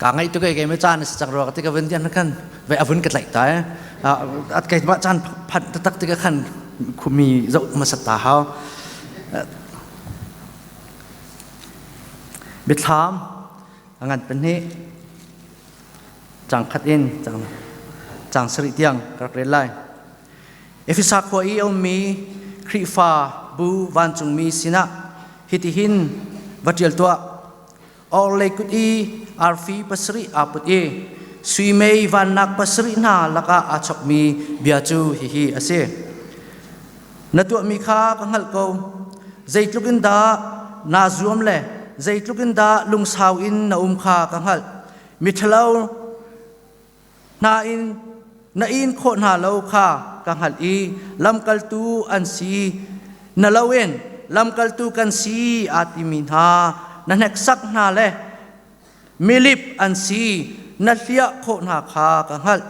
Ka ngaih tuk ei me caan si cang rua ka ti ka vun tian khan ve avun ka tlaih ta eh. At kai ma caan phat tak ti ka khan khumi zoh masat ta hau. Biathlam ngan pahnih cang khat in cang cang sarih tiang ka rak rel lai. Efesa khua i a ummi Khrihfa bu vancungmi sinah hitihin va ṭial tuah. Orhlei kut i arfi pasarih aa put i sui mei vannak pasarih hna lakah aa chokmi bia cu hihi a si. Na tuahmi kha ka hngalh ko. Zeitluk in dah naa zuam le zeitluk in dah lungsau in na um kha ka hngalh. Miṭhalo hna in na in khawh hna lo kha ka hngalh i lamkaltu an si na loin lamkaltu kan si aa timi hna na hneksak hna le milip an si na hliah khawh hna kha ka hngalh.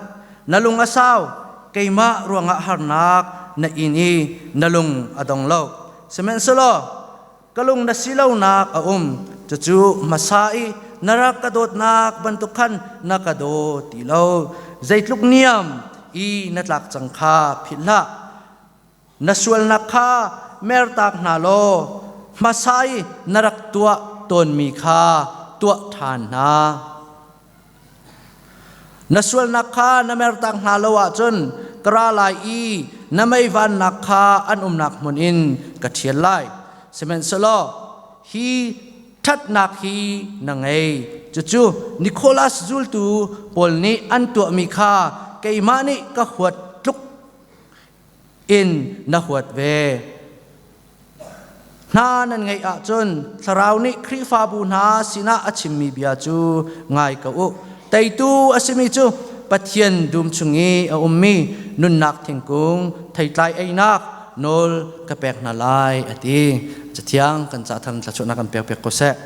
Na lung a sau, keimah ruangah harnak na in i na lung a dong lo. Sihmanhsehlaw ka lung na si lonak a um, cucu hmasa i na rak ka dawtnak bantuk khan na ka daw ti lo. Zeitluk niam i na tlak cang kha philh hlah. Na sualnak kha mertak hna law hmasa i na rak tuah tawnmi kha tuah ṭhan hna. Na sualnak kha na mertak hna lo ahcun ka ra lai i na mei vannak kha an umnak hmun in ka ṭhial lai. Sihmanhsehlaw hi ṭhatnak hi na ngei. Cucu Nicholas zultu pawl nih an tuahmi kha keimah nih ka huat tluk in na huat ve. Hna nan ngeih ahcun Thlarau nih Khrihfabu hna sinah a chimmi bia cu ngai ko u. Teitu a simi cu Pathian dum chung i a ummi nunnak thingkung theitlai einak nawl ka pek hna lai a ti. Cathiang kan ca thar thluachuahnak kan pek piak ko seh.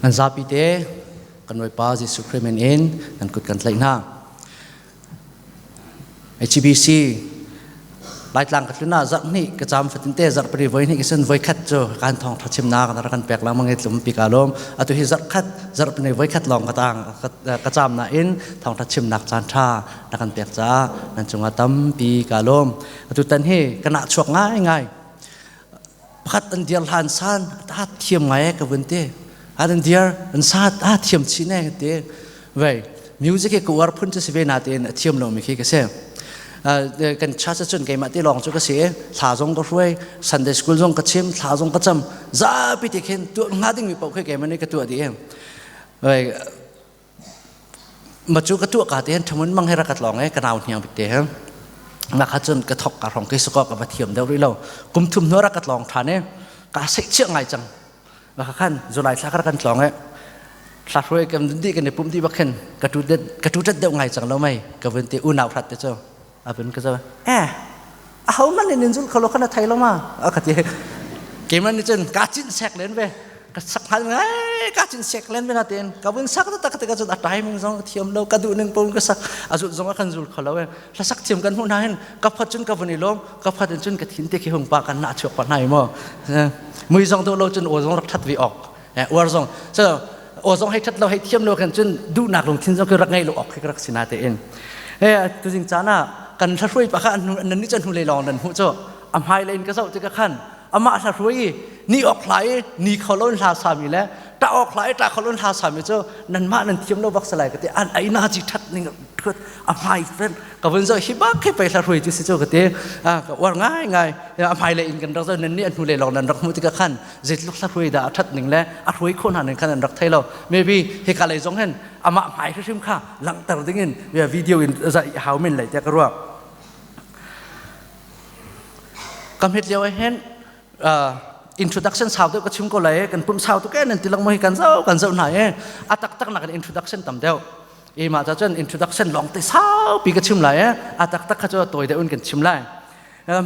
Nan zapi te kan Bawipa Jesuh Khrih min in nan kut kan tlaih hna. HBC Laitlang ka tlun ah zarh hnih ka cam fatin te zarh pari voi hnih kisan voi khat cu kan thong tha chimnak na kan pek lang mangi tlum pi ka lom atu hi zarh khat zarh pari voi khat long ka tang ka cam na in thong tha chimnak caan tha na kan pek ca nan cungah tampi ka lom atu tan hi kana chuak ngai ngai pakhat an dir hlan san ta thiam ngai ka vun te an dir an sa ta thiam chi ne te vei music ke uar phun chu si ve na tein a thiam lo mi khi ka si kan church cun keimah te lawng cu ka si thla zong ka hruai Sunday school zong ka chim thla zong ka cam zapi te khin tuah hnga ding mi paoh khi keimah nih ka tuah dih vei ma cu ka tuah ka te hin thamun mang he rak ka tlong e ka nau hniang bik te he na kha cun ka thok ka rong ke sako ka va thiam deuh rih lo kum thum hnu rak ka tlong than e ka seih chiah ngai cang ma kha khan July thla kan tlong e thla hruai kan di kan i pum di bak khin ka tu ka tu tet deuh ngai cang lo mei ka vun te unau hrat te cu a vun ka zo eh a ho man in zul kholo khana thai lo ma a ka ti keman ni cun ka cin sek len ve ka sak hal ngai ka cin sek len ve na ten ka vun sak ta tak te ka cun a timing zong thiam lo ka duh ning pon ka sak a zul zong a kan zul kholo e hla sak thiam kan hmu na hin ka phat cun ka vun i lom ka phat in cun ka thin te khi hung pa kan na chuak pa nai mo mui zong do lo cun o zong rak that vi ok uar zong so o zong hei that lo hei thiam lo kan cun duhnak lungthin zong khi rak ngei lo ok khi rak sina te in e tuzing caan ah kan hla pa kha nan ni chan hu le long nan hu cho a hmai le in ka zoh tikah khan amah hla hruai ni ok hlai ni kho lo hla sami le ta ok hlai ta kho lo hla sami cu nan mah nan thiam lo bak salai ka ti an ai na chi that ning thut a hmai fen ka vun zo hi bak khi pe hla hruai chu si chu ka ti ka war ngai ngai a hmai le in kan rak zo nan ni an hnu le long nan rak hmu tikah khan zeitluk hla hruai dah a that ning le a hruai kho hna ning khan an rak thei lo maybe hika lei zong hin amah hmai hrim kha langhter ding in video in zai hau min lei te ka ruak kam het lio hen introduction sau deuh ka chim ko lai kan pum sau tu ke nan tilang mo hi kan zo kan zo hna e a tak tak nak in introduction tam deuh e ma cha chun introduction long te sau pi ka chim lai e a tak tak kha chu toi deuh in kan chim lai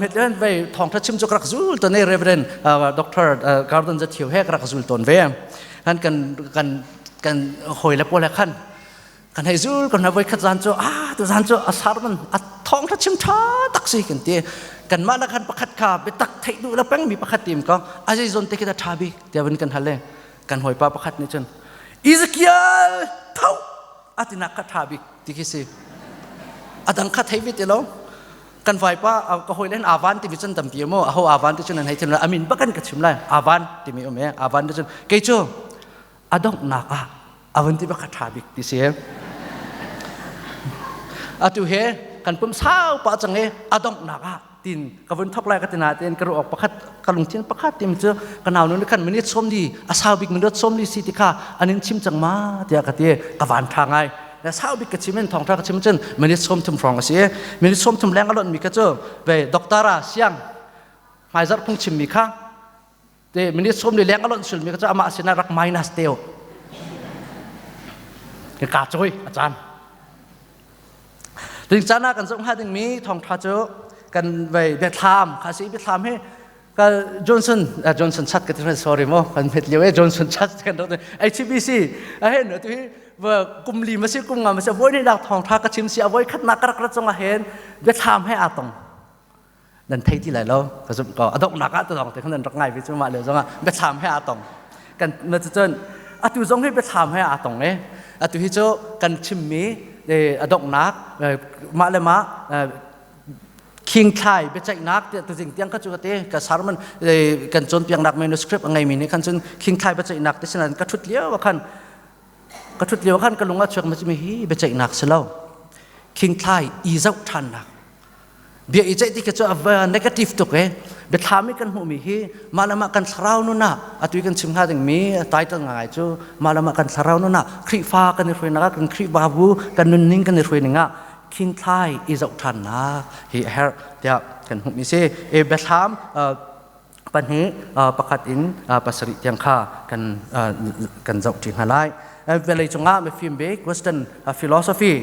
het len vei thong tha chim chu rak zul to ne Reverend Dr. Gordon za thiu he rak zul ton ve kan kan kan kan hoi le pol khan kan hei zul kan voi khat zan chu a tu zan chu a sarman a thong tha chim tha tak si kan ti kan mah la khan pakhat kha biatak theih duh la peng mi pakhat tim ko a zei zon te khi da tha bik tia van kan hale kan hoi pa pakhat nih cun Ezekiel tho atinak kha tha bik ti khi si adang kha thei ve ti lo kan vaipa ka hoi len avan timi cun tampi mo aho avan ti cun an hei thim lai amin bakan ka chim lai avan timi um e avan ti cun kei cu adonghnak ah avan ti bak tha bik ti si atu he kan pum sau pa chang e adonghnak ah tin ka vun thok lai ka tina tin ka ruak pakhat ka lungthin pakhat tim cu ka nau nu khan minute som di a sau bik minute som li si ti kha anin chim chang ma tiah ka ti ka van tha ngai na sau bik ka chim in thong tha ka chim cun minute som thum frong a si minute som thum leng alon mi ka cu ve doctora siang hmaizar phung chim mi kha te minute som li leng alon sul mi ka cu amah sinah rak minus teo ka choi a caan Ting caan ah kan zoh hnga dingmi thawngṭha cu kan vei biathlam kha si biathlam hi ka Johnson Johnson chat ka ti sorry mo kan met lio e Johnson chat kan rak HBC a hen tu hi kum li ma si kum nga ma si voi ni dak thawngṭha ka chim si a voi khat nak ka rak rat zong ah hen biathlam he aa tong nan thei ti lai lo ka zumh ko a donghnak ah tulong te khan nan rak ngai ve cu mah lio zongah biathlam he aa tong kan na cun atu zong hi biathlam he aa tong e atu hi cu kan chimmi a donghnak mah le mah khingthlai biaceihnak tiah tuzing tiang kha cu ka te ka sermon kan cawnpiaknak manuscript a ngeimi nih khan cun khingthlai biaceihnak te sinan ka thut lio ah khan ka thut lio khan ka lung a chuak mi hi biaceihnak si lo khingthlai i zoh ṭhannak bia i ceih ti khi cu a negative tuk e biathlam i kan hmuhmi hi mah le mah kan thlarau nun ah atu kan chim hnga dingmi title ngai cu mah le mah kan thlarau nun ah Khrihfa kan i hruainak ah kan Khrihfabu kan nunning kan i hruaining ah khingthlai i zoh ṭhannak hi a herh tiah kan hmuhmi si e biathlam pahnih pakhat in pasarih tiang kha kan kan zoh ṭi hna lai vawlei cungah mifim bik western philosophy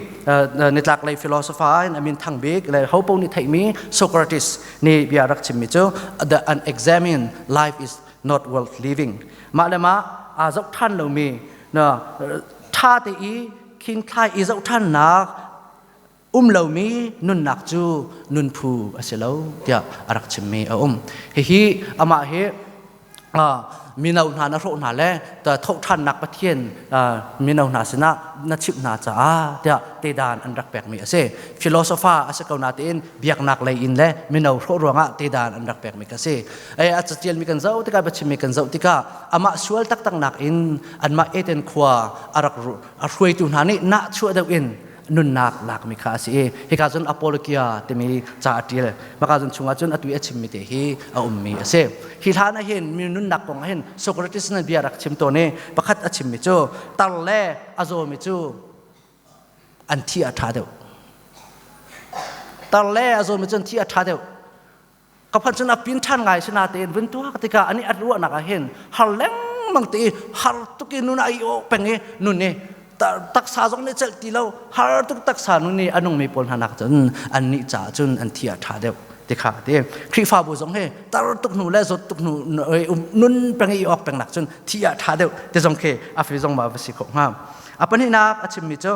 nitlak lei philosopher in amin thang bik le hopo nih theihmi Socrates nih bia rak chimmi cu the unexamined life is not worth living mah le mah aa zoh ṭhan lomi na ṭha te i khingthlai i zoh ṭhannak um lomi nunnak cu nunphu a si lo tiah a rak chimmi a um. Hihi amah hi mino hna na hrawh hna le thohṭhannak Pathian mino hna sinah na chimh hna caah tiah tedan an rak pekmi a si. Philosopher a si ko natein biaknak lei in le mino hrawh ruangah tedan an rak pekmi ka si. A catialmi kan zoh tikah biachimmi kan zoh tikah amah sual taktak nakin anmah Eden khua a rak a hruaitu hna nih nahchuah deuh in nunnak lakmi kha a si i hika cun apologia timi ca a ṭial. Maka cun chungah cun atu i a chimmi te hi a ummi a si. Hi hlan ah hin mi nunnak kong ah hin Socrates nih bia rak chim tawn i pakhat a chimmi cu tar le a zawmi cu an thi a ṭha deuh. Tar le a zawmi cu an thi a ṭha deuh. Ka phan cun a pin ṭhan ngai si natein vun tuak tikah ani a ruahnak ah hin har lengmang te i har tuk i nun ai awh peng i nun i taksa zong nih celh ti lo har tuk taksa nun i a nungmi pawl hna nak cun annih caah cun an thi a ṭha deuh ti kha ti. Khrihfabu zong hi tar tuk hnu le zawt tuk hnu nun peng i awk peng nak cun thi a ṭha deuh ti zong khi a fi zong ma va si khawh hnga. A pahnihnak a chimmi cu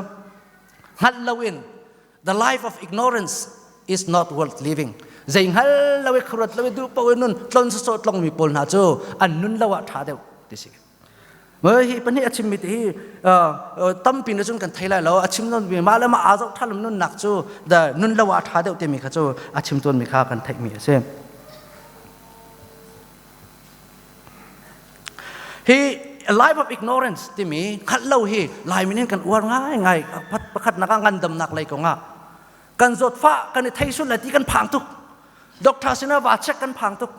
hngalh loin. The life of ignorance is not worth living. Zei hngal lo i khuaruat lo i duh paoh in nun tlon sawsawh tlongmi pawl hna cu an nun lo ah ṭha deuh ti si. Hi pahnih a chimmi ti hi tampi na cun kan thei lai lo. A chim non mi mah le mah aa zoh ṭha nunnak cu the nun lo ah ṭha deuh timi kha cu a chim tawnmi kha kan theihmi a si. Hi life of ignorance timi khat lo hi Laimi nih kan uar ngaingai. Pakhat nak ah ngandamnak lei kong ah kan zawtfah kan i thei sul lai ti kan phang tuk. Doctor sinah va check kan phang tuk.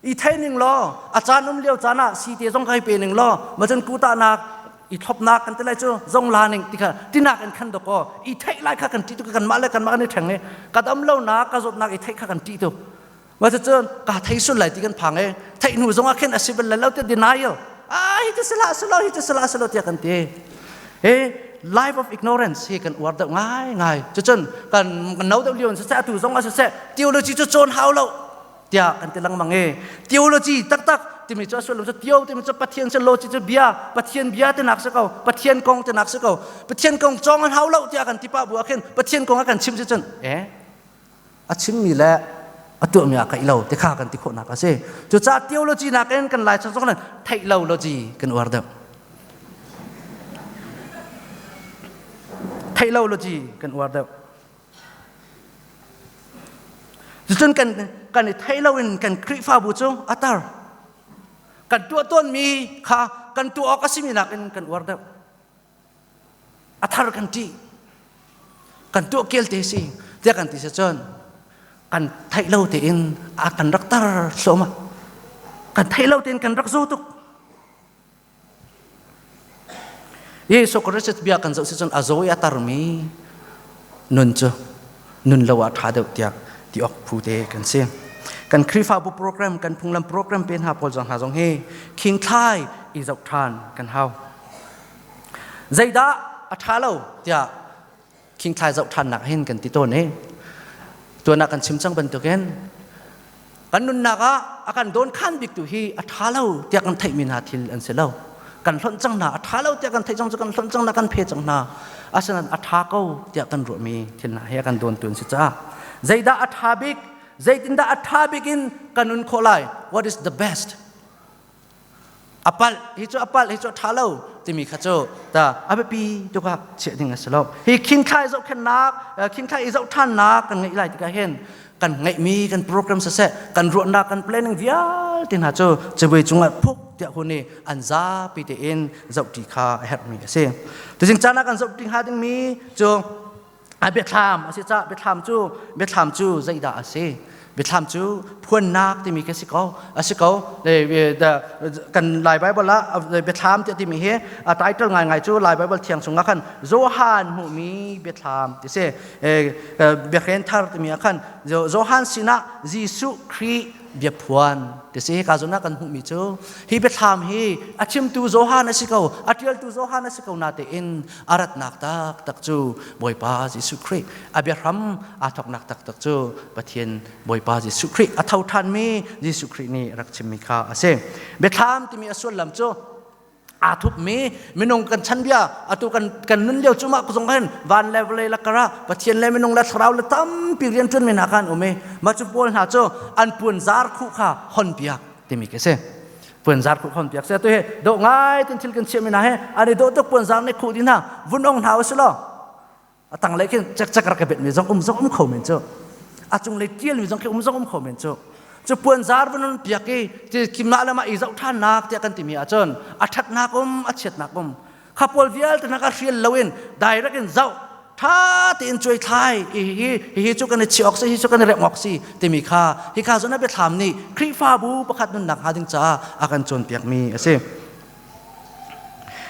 I thei ning law a caan um lio caan ah si te zong kai pe ning law macun kutahnak i thlopnak kan ti lai cu zong la ning ti kha tinak in khan dok aw i theih lai kha kan ṭih tuk. Kan mah le kan mah kan i ṭheng i ka dam lo nak ka zawtnak i theih kha kan ṭih tuk. Mah cucun ka thei sul lai ti kan phang i theih hnu zongah khin a si bal lo ti denial. Ah hi cu sila silo hi cu sila silo tiah kan ti. Hi life of ignorance hi kan uar deuh ngai ngai. Cucun kan no deuh lio in siseh atu zong ah siseh theology cu cawn hau lo tiah kan ti lengmang i theology taktak timi cu a sullam cu theo timi cu Pathian si logy cu bia Pathian bia tinak si ko Pathian kong tinak si ko Pathian kong cawng an hau lo tiah kan ti pah bu ah khin Pathian kong a kan chim si cun eh a chimmi le a tuahmi ah kaih lo ti kha kan ti khawhnak a si. Cucaah theology nakin kan lai zong theih lo logy kan uar deuh. Theih lo logy kan uar deuh. Cucun kan kan i theih lo in kan Khrihfabu cu a tar. Kan tuah tawnmi kha kan tuah awk a simi nakin kan uar deuh. A thar kan ṭih. Kan tuah kel te si tiah kan ti si cun kan theih lo tein a kan rak tar thluahmah. Kan theih lo tein kan rak zaw tuk. Jesuh Christ bia kan zoh si cun a zaw i a tarmi nun cu nun lo ah ṭha deuh tiah ti awk phu te kan si. Kan Khrihfabu program, kan phunglam program pe hna pawl zong hna zong hi khingthlai i zoh ṭhan kan hau. Zeidah a ṭha lo tiah khingthlai zoh ṭhannak hin kan ti tawn i tuan ah kan chim cang bantukin kan nunnak ah a kan dawnkhan bik tu hi a ṭha lo tiah kan theihmi hna thil an si lo. Kan hlonh cang hna, a ṭha lo tiah kan theih cang cu kan hlonh cang hna, kan phe cang hna. Asinain a ṭha ko tiah kan ruahmi thil hna hi a kan dawntu an si caah zeidah a ṭha bik, zeitindah a ṭha bik in kan nun khawh lai? What is the best? A palh hi cu a palh hi cu a ṭha lo timi kha cu ta a biapi tuk ah chiah ding a si lo. Hi khingthlai zohkhenhnak, khingthlai i zohṭhannak kan ngeih lai tikah hin kan ngeihmi kan program siseh, kan ruahnak, kan planning vialte hna cu cabuai cungah phuk tiah hun i an zapi tein zohṭi kha a herhmi a si. Tuzing caan ah kan zohṭi hnga dingmi cu a biathlam a si caah biathlam cu zeidah a si? Biathlam cu phuannak timi khi si ko a si ko. Kan Lai Bible ah biathlam tiah timi hi a title ngaingai cu Lai Bible thiang chungah khan Johan hmuhmi biathlam ti si. Biakhren thar timi ah khan Johan sinah Jesuh Khrih biaphuan ti si. Hika zawn ah kan hmuhmi cu hi biathlam hi a chimtu Johan a si ko, a ṭialtu Johan a si ko natein a ratnak taktak cu Bawipa Jesuh Khrih, a biahram aa thawknak taktak cu Pathian Bawipa Jesuh Khrih, a tho ṭhanmi Jesuh Khrih nih rak chimmi kha a si. Biathlam timi a sullam cu Aa thupmi minung kan chanbia, atu kan nun lio cu mah zong khan van le vawlei lakar ah Pathian le minung le thlarau le tampi rian ṭuan mi hna kha an um i mah cu pawl hna cu an puanzar khuh kha hon piak timi khi si. Puanzar khuh hon piak si. Atu hi dawh ngai tin thil kan chiah mi hna he an i dawh tuk. Puanzar nih khuh dih hna vun ong hna usih law, a tanglei khin cekcek rak ka bet mi zong um zong um kho men cu, a cunglei tial mi zong khi um zong um kho men cu. Cu puanzar vun un piak i kimah le mah i zoh ṭhannak tiah kan timi ahcun a ṭhatnak um, a chiatnak um. Kha pawl vialte hna kha hrial loin direct in zoh, ṭha tein cuai thlai i hi hi cu kan i chiah awk si, hi cu kan i remh awk si timi kha hi kha zon a biathlam nih Khrihfabu pakhat nunnak hnga ding caah a kan cawnpiak mi a si.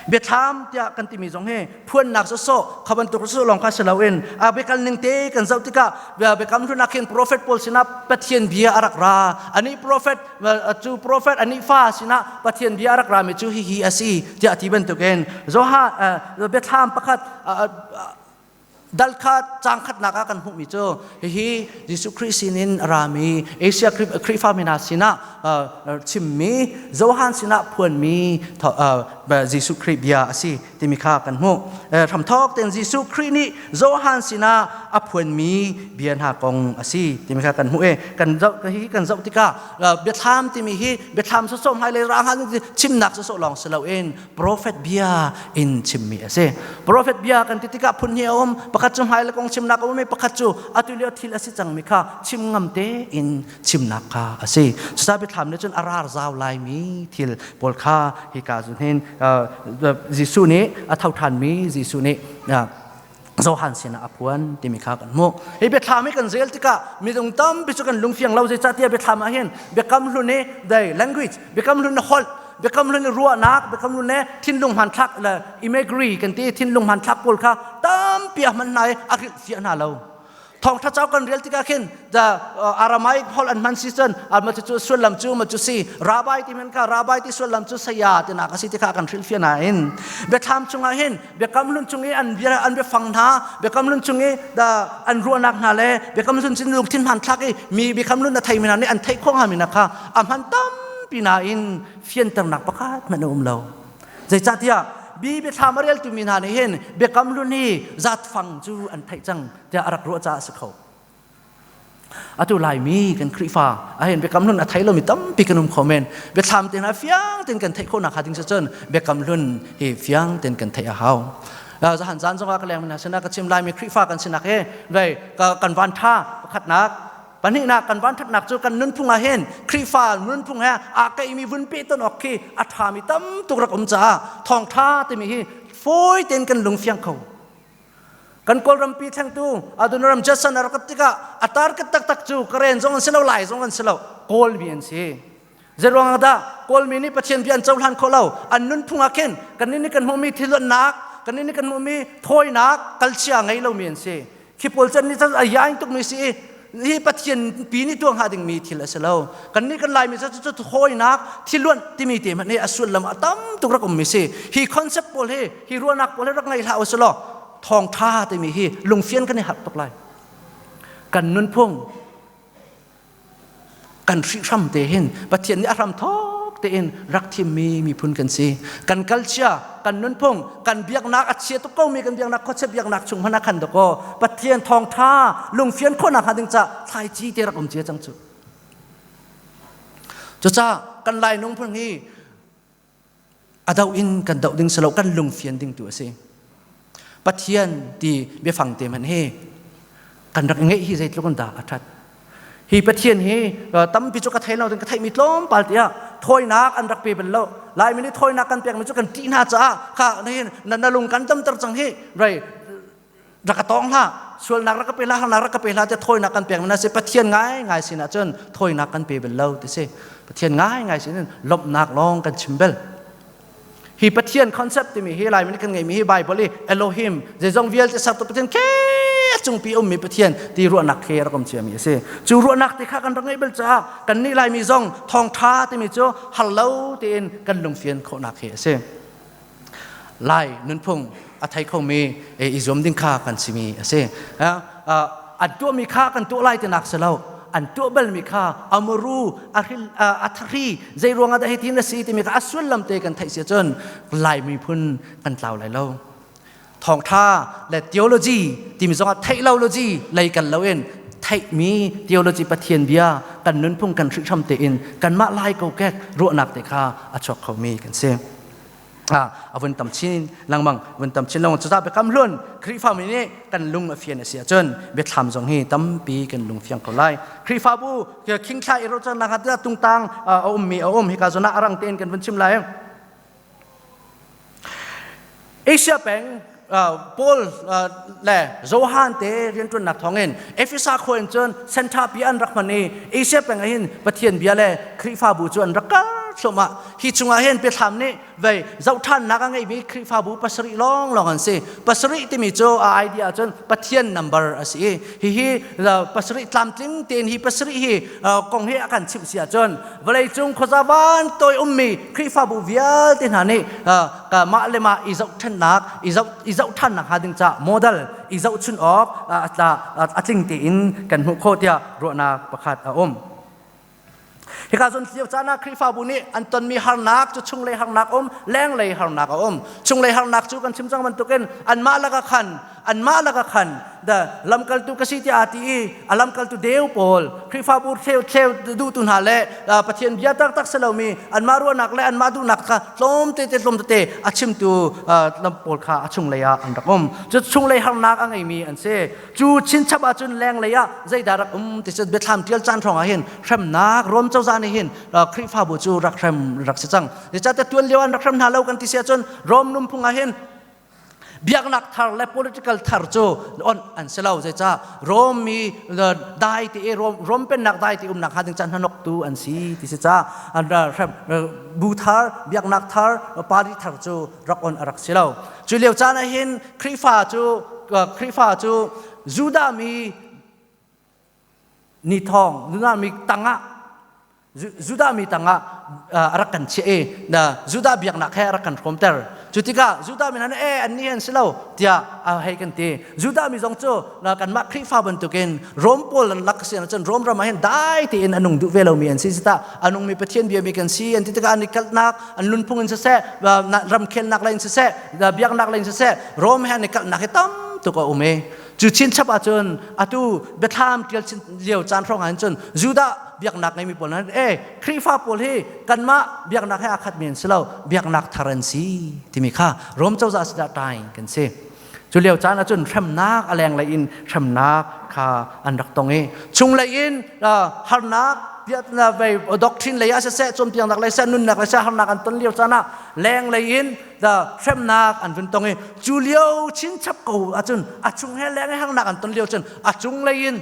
Biathlam tiah kan timi zong hi phuannak sawsawh kha bantuk sawsawh lawng kha si loin a biakal ning te kan zoh tikah, biakam hlun ah khin prophet pawl sinah Pathian bia a rak ra. Anih prophet cu, prophet anih fa sinah Pathian bia a rak rami cu hihi a si tiah ti bantukin Joha biathlam pakhat dal kha cang khatnak ah kan hmuhmi cu hihi Jesuh Khrih sinin a rami, Asia Khrihfa mi hna sinah chimmi, Johan sinah phuanmi Jesuh Khrih bia a si timi kha kan hmuh. Hramthawk tein Jesuh Khrih nih Johan sinah a phuanmi bia hna kong a si timi kha kan hmuh i kan zoh hi kan zoh tikah biathlam timi hi biathlam sawsawh hmailei ra chimnak sawsawh lawng si loin Prophet bia in chimmi a si. Prophet bia kan ti tikah phun hnih a um. Pakhat cu hmailei kong chimnak a um i pakhat cu atu lio thil a si cangmi kha chim ngam tein chimnak kha a si. Cucaah biathlam nih cun a rar zau laimi thil pawl kha hika zun hin Jesuh nih, a tho ṭhanmi Jesuh nih Johan sinah a phuan timi kha kan hmuh. Hi biathlam hi kan rel tikah midung tampi cu kan lungfiang lo. Zeicahtiah biathlam ah hin biakam hlun i the language, biakam hlun i holh, biakam hlun i ruahnak, biakam hlun i thinlung hmanthlak le imagery kan ti, thinlung hmanthlak pawl kha tampi a hman hna i a hrilhfiah hna lo. Thawngtha cauk kan rel tikah khin the Aramaic holh an hman si cun ma cu sullam cu ma cu si, rabbi ti men kha, rabbi ti sullam cu saya ti nak a si ti kha kan hrilhfiah. Nain biathlam chungah hin biakam hlun chung i an bia, an biafang hna, biakam hlun chung i the an ruahnak hna le biakam hlun cun lungthin hmanthlak i mi biakam hlun a thei mi hna nih an theih khawh hnga mi na kha a hman tampi. Nain fianternak pakhat hmanh a um lo. Zeicahtiah bi biathlam a reltu mi hna nih hin biakam hlun hi zatfang cu an theih cang tiah a rak ruah caah a si kho. Atu Laimi kan Khrihfa ahin biakam hlun a thei lomi tampi kan um kho men. Biathlam te hna fiang tein kan theih khawhnak hnga ding cun biakam hlun hi fiang tein kan theih a hau. Zahan zan zongah ka leng hna sinah ka chim, Laimi Khrihfa kan sinak hi vei kan van tha pakhatnak, pahnihnak kan van thatnak cu kan nunphung ah hin Khrihfa nunphung he aa keimi vun pe ton awk khi a ṭhami tam tuk rak um caah thawngṭha timi hi fawi tein kan lung fiang kho. Kan Kawlrampi thlengtu Adoniram Judson a rak tikah a target taktak cu Karen zong an si lo, Lai zong an si lo, Kawlmi an si. Zeiruang ah dah Kawlmi nih Pathian bia an cohlan khawh lo? An nunphung ah khin kannih nih kan hmuhmi thilluannak, kannih nih kan hmuhmi thawinak kalchia ngei lomi an si. Khi pawl can nih cun a yaing tukmi si i hi Pathian pi nih tuah hnga dingmi thil a si lo. Kannih kan Laimi cu cu thawinak, thiluanh timi te hmanh hi a sullam a tam tuk rak ummi si. Hi concept pawl hi, hi ruahnak pawl hi rak ngei hlah usih law thawngṭha timi hi lungfian kan i harh tuk lai. Kan nunphung, kan hrihhram te hin Pathian nih a hram thawk tein rak thimmi miphun kan si. Kan kalchia, kan nunphung, kan biaknak a chia tuk komi kan biaknak, khuachia biaknak chung hmanh ah khan dakaw Pathian thawngṭha lungfian khawhnak hnga ding ca thlaici te rak um cia cang cu. Cucaah kan Lai nungphung hi a doh in kan doh ding si lo, kan lungfian ding tu a si. Pathian ti biafang te hmanh hi kan rak ngeih hi zeitluk in dah a ṭhat. Hi Pathian hi tampi cu ka thei lo, ka theihmi tlawmpal tiah thawinak an rak pe bal lo. Laimi nih thawinak kan pekmi cu kan ṭih hna caah kha na lung kan damter cang hi, rai rak ka tawng hlah, sualnak rak ka pe hlah, harnak rak ka pe hlah tiah thawinak kan pek na si. Pathian ngai ngai sinah cun thawinak kan pe bal lo ti si. Pathian ngai ngai sin lawmhnak lawng kan chim bel. Hi Pathian concept timi hi Laimi nih kan ngeimi hi Bible i Elohim, zeizong vialte sertu Pathian, ke cungpi ummi Pathian ti ruahnak khi rak um ciami a si. Cu ruahnak te kha kan rak ngeih bal caah kan nih Laimi zong thawngṭha timi cu har lo tein kan lungfian khawhnak hi a si. Lai nunphung a thei khomi i zuam ding kha kan simi a si. An tuahmi kha kan tuah lai tinak si lo. An tuah balmi kha amuru a thari zei ruangah dah hitin a si timi kha a sullam te kan theih si ahcun Lai miphun kan tlau lai lo. Thawngtha le theology timi zongah theih lo-logy lei kal loin theihmi theology Pathian bia kan nunphung kan hrihhram tein kanmah Lai kokek ruahnak te kha a chuak khomi kan si. A vun tam chin lengmang vun tam chin lengmang cucaah biakam hlun Khrihfami nih kan lung a fian a si ahcun biathlam zong hi tampi kan lung fiang ko lai. Khrihfabu khingthla i rocannak ah tungtang a ummi a um hika zawn ah a rang tein kan vun chim lai. Asia peng Paul le Johan te rianṭuannak thawngin Efesa khua in cun sentha pi an rak hman i Asia peng ah hin Pathian bia le Khrihfabu cu an rak kar thluahmah. Hi chungah hin biathlam nih vei zohṭhannak a ngeimi Khrihfabu pasarih lawnglawng an si. Pasarih timi cu a idea cun Pathian number a si i hihi pasarih tlamtling tein hi pasarih hi kong hi a kan chimh si ahcun vawleicung khuaza van toi ummi Khrihfabu vialte hna nih mah le mah i zohṭhennak i zohṭhannak hnga ding caah model i zohchun awk a tling tein kan hmuh khawh tiah ruahnak pakhat a um. Hika zawn lio caan ah Khrihfabu nih an tonmi harnak cu chunglei harnak um, lenglei harnak a um. Chunglei harnak cu kan chim cang bantukin anmah lakah khan anmah lakah khan the lamkaltu ka si tiah aa ti i a lamkaltu deu pawl Khrihfabu thleu thleu duhtu hna le Pathian bia taktak si lomi anmah ruahnak le anmah duhnak kha tlawmte te tlawmte te a chimtu lam pawl kha a chunglei ah an rak um. Cu chunglei harnak a ngeimi an si. Cu chinchap ahcun lenglei ah zeidah rak um ti cu biathlam ṭial caan hrawng ah hin hremnak Rom cozah nih hin Khrihfabu cu rak hrem rak si cang. Zeicahtiah tuan lio an rak hrem hna lo kan ti si ahcun Rom nunphung ah hin biaknak thar le political thar cu on an si lo. Zeicah Rom mi dai ti i Rom pennak dai ti umnak hnga ding caan hnanoktu an si ti si caah hrem bu thar biaknak thar party thar cu rak on a rak si lo. Cu lio caan ah hin Khrihfa cu Khrihfa cu Judah mi ni thawng Judah mi tangah Judah mi tangah a rak kan chiah i Judah biaknak he a rak kan hrawmter. Cu tikah Judah mi hna nih e annih an si lo tiah a hei kan ti. Judah mi zong cu kanmah Khrihfa bantukin Rom pawl an lak si ahcun Rom ram ah hin dai tein a nung duh ve lomi an si. Tah a nungmi Pathian biami kan si an ti tikah an i kalhnak an nunphung in siseh ramkhelnak lei in siseh biaknak lei in siseh Rom he an i kalhnak hi tam tuk a um i cu chinchap ahcun atu biathlam ṭial lio caan hrawng ah cun Judah biaknak ngeimi pawl hna e Khrihfa pawl hi kanmah biaknak he aa khatmi an si lo biaknak thar an si timi kha Rom cozah sinah ṭai kan si. Cu lio caan ahcun hremnak a lenglei in hremnak kha an rak tong i chunglei in harnak doctrine lei ah siseh cawnpiaknak lei seh nunnak lei seh harnak an ton lio caan ah lenglei in hremnak an vun tong i cu lio chinchap ko ahcun a chung he leng he harnak an ton lio cun a chunglei in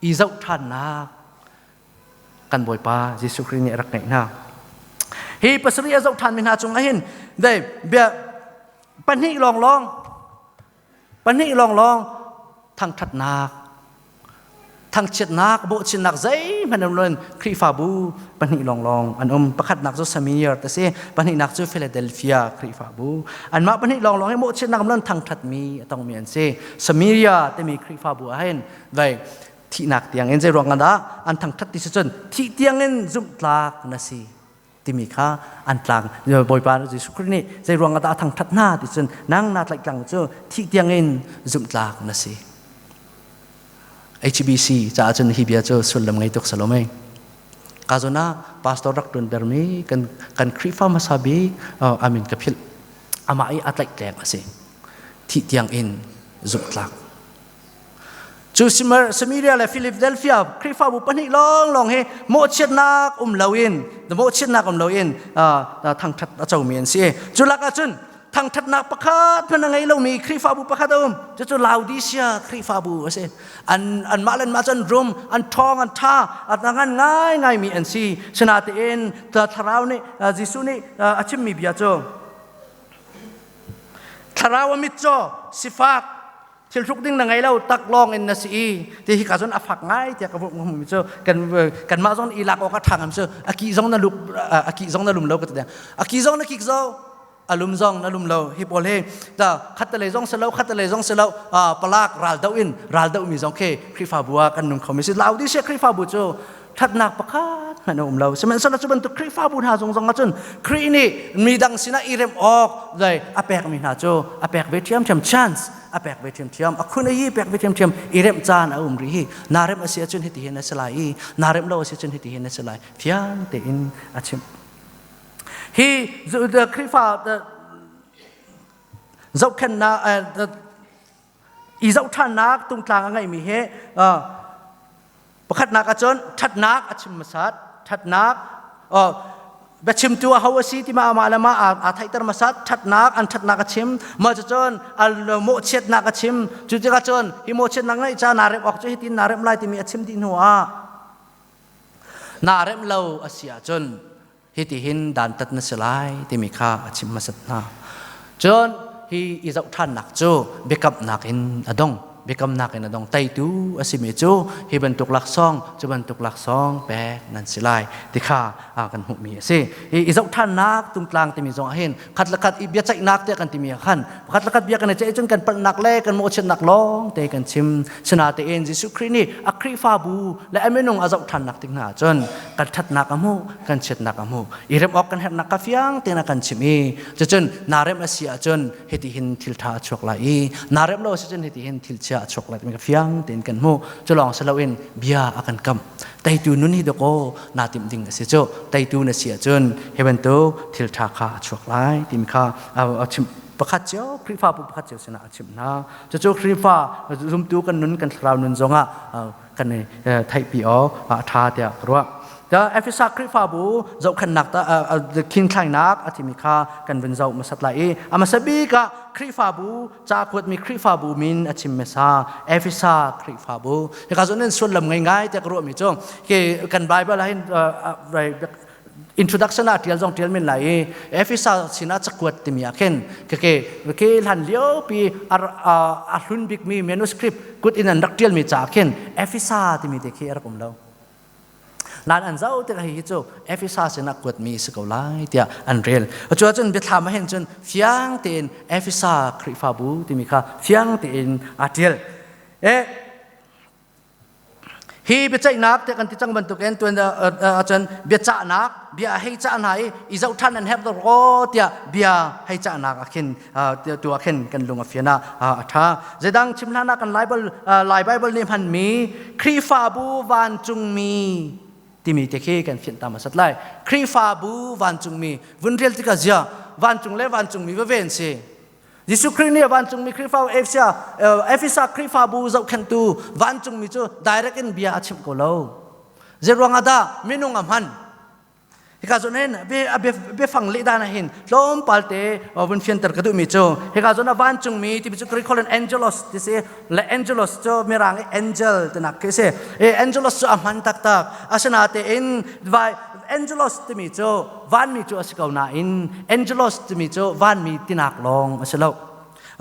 i zoh ṭhannak kan Bawipa Jesuh Khrih nih a rak ngeih hna. Hi pasarih a zoh ṭhanmi hna cungah hin dei bia pahnih lawnglawng pahnih lawnglawng thangṭhatnak thangchiatnak bawhchinnak zeihmanh um loin Khrihfabu pahnih lawnglawng an um pakhatnak cu Samir te si pahnihnak cu Philadelphia Khrihfabu anmah pahnih lawnglawng hi mawhchiatnak um loin thangṭhatmi a tongmi an si Samaria timi Khrihfabu ah hin vai thihnak tiang in zei ruang dah an thangṭhat ti si cun thih tiang in zumhtlak na si timi kha an tlang Bawipa Jesuh Khrih nih zei ruang dah a thangṭhat hna ti cun nang na tlaih cu thih tiang in zumhtlak na si HBC caah cun hi bia cu sullam ngei tuk salome ka zawn ah pastor rak ṭuan bermi kan kan Khrihfa hmasa bik amin ka philh amah i a tlaihtleng a si thih tiang in zumhtlak Cu Samaria le Philadelphia Khrihfabu pahnih lawnglawng hi mawhchiatnak um loin mawhchiatnak um loin thangṭhat a comi an si. Cu lakah cun thangṭhatnak pakhat hmanh a ngei lomi Khrihfabu pakhat a um. Cucu Laodicea Khrihfabu a si. An anmah le anmah cu an rum, an ṭhawng, an ṭha, a ngan ngaingaimi an si. Sinain Thlarau nih Jesuh nih a chimmi bia cu Thlarau a mitcaw, sifak, thil hruk ding na ngei lo tak lawng in na si i ti hi ka zon a fak ngai tiah ka hmu cu kan kanmah zong i lak awk a ṭha ngam cu a ki zong na luk a ki zong na lum lo ka ti a ki zong na kik zo. Alum zong na lum lo. Hi pawl hi ta khat le zong selo, khat le zong selo, palak ral do in ral do mi zong khi Khrihfabu ah kan nung kho mi si. Laodicea Khrihfabu cu thatnak pakhat hmanh a um lo. Sihmanhsehlaw cu bantuk Khrihfabu hna zong zong ahcun Khrih nih midang sinah i rem awk zei a pek mi hna cu a pek ve ṭhiamṭhiam, chance a pek ve ṭhiamṭhiam, a khun a hi pek ve ṭhiamṭhiam. I remh caan a um rih. Hi naa remh a si ahcun hiti hin a si lai i naa remh lo a si ahcun hiti hin a si lai, fiang tein a chimh. Hi Khrihfa zohkhenhnak, i zohṭhannak tungtlang a ngeihmi hi pakhatnak ahcun ṭhatnak a chim hmasat. Ṭhatnak, biachimtu aho a si ti ma amah le mah aa theihter hmasat. Ṭhatnak, an ṭhatnak a chim. Mah cucun mawhchiatnak a chim. Cu tikah cun hi mawhchiatnak ngeih ca naa remh awk cu hitin naa remh lai timi a chim dih hnu ah, naa remh lo a si ahcun hitihin dantat na si lai timi kha a chim hmasat hna. Cun hi i zohṭhannak cu biakamnak in a dong. Biakamnak in a dong. Teitu a simi cu hi bantuk laksawng, cu bantuk laksawng pek nan si lai ti kha kan hmuhmi a si. Hi i zohṭhannak tungtlang timi zong ah hin khat le khat i biaceihnak tiah kan timi ah khan khat le khat bia kan i ceih cun kan palhnak le kan mawhchiatnak lawng te kan chim. Sinatein Jesuh Khrih nih a Khrihfabu le a minung a zohṭhannak tik hna ahcun kan ṭhatnak a hmuh, kan chiatnak a hmuh, i remh awk kan herhnak ka fiang tein a kan chimh i cucun naa remh a si ahcun hiti hin thil ṭha a chuak lai i naa remh lo a si cun hiti hin thil chia a chuak lai timi ka fiang tein kan hmuh. Cu lawng si loin bia a kan kam. Teitu nun hi dakaw naa timh ding a si cu. Teitu na si ahcun hi bantuk thil ṭha kha a chuak lai timi kha a chimh. Pakhat cio, Khrihfabu pakhat cio sinah a chimh hna. Cucu Khrihfa zumtu kan nun, kan thlarau nun zongah kan i theihpi awk a ṭha tiah ka ruah. Efesa Khrihfabu zohkhenhnak khinthlainak a thimi kha kan vun zoh hmasat lai i a hmasa bik ah Khrihfabu ca kuatmi Khrihfabu min a chim hmasa, Efesa Khrihfabu. Hika zawn in sullam ngei ngai tiah ka ruahmi cu kan Bible ah hin introduction ah tial zong tial men lai i Efesa sinah cakuat timi ah khin ke ke hlan lio pi a hlun bikmi manuscript kut in an rak tialmi ca khin Efesa timi te khi a rak um lo. Nan an zau tik hi cu Efesa sinah kuatmi si ko lai tiah an rel. Cu ahcun biathlam ah hin cun fiang tein Efesa Khrihfabu timi kha fiang tein aa tial. E Hi biaceihnak tiah kan ti cang bantukin tuan ahcun biacahnak bia hei cah hna i i zoh ṭhan an herh dawkaw tiah bia hei cahnak ah khin tu ah khin kan lung a fian ah a ṭha. Zeidang chim hlan ah kan Lai Bible nih hmanmi Khrihfabu vancungmi timi te khi kan fianh ta hmasat lai. Khrihfabu vancungmi vun rel tikah zia vancung le vancungmi va ven si. Jesuh Khrih nih vancungmi Khrihfa Asia Efesa Khrihfabu zohkhenhtu vancungmi cu direct in bia a chimh ko lo. Zeiruang ah dah minung a hman? Hika zawn hin biafang leh dan ah hin tlawmpal te vun fianter ka duhmi cu hika zawn ah vancungmi timi cu Greek holh in angelos ti si le angelos cu mirang i angel tinak khi si. Angelos cu a hman taktak. Asinain vai angelos timi cu Vanmi cu a si ko nain angelos timi cu vanmi tinak lawng a si lo.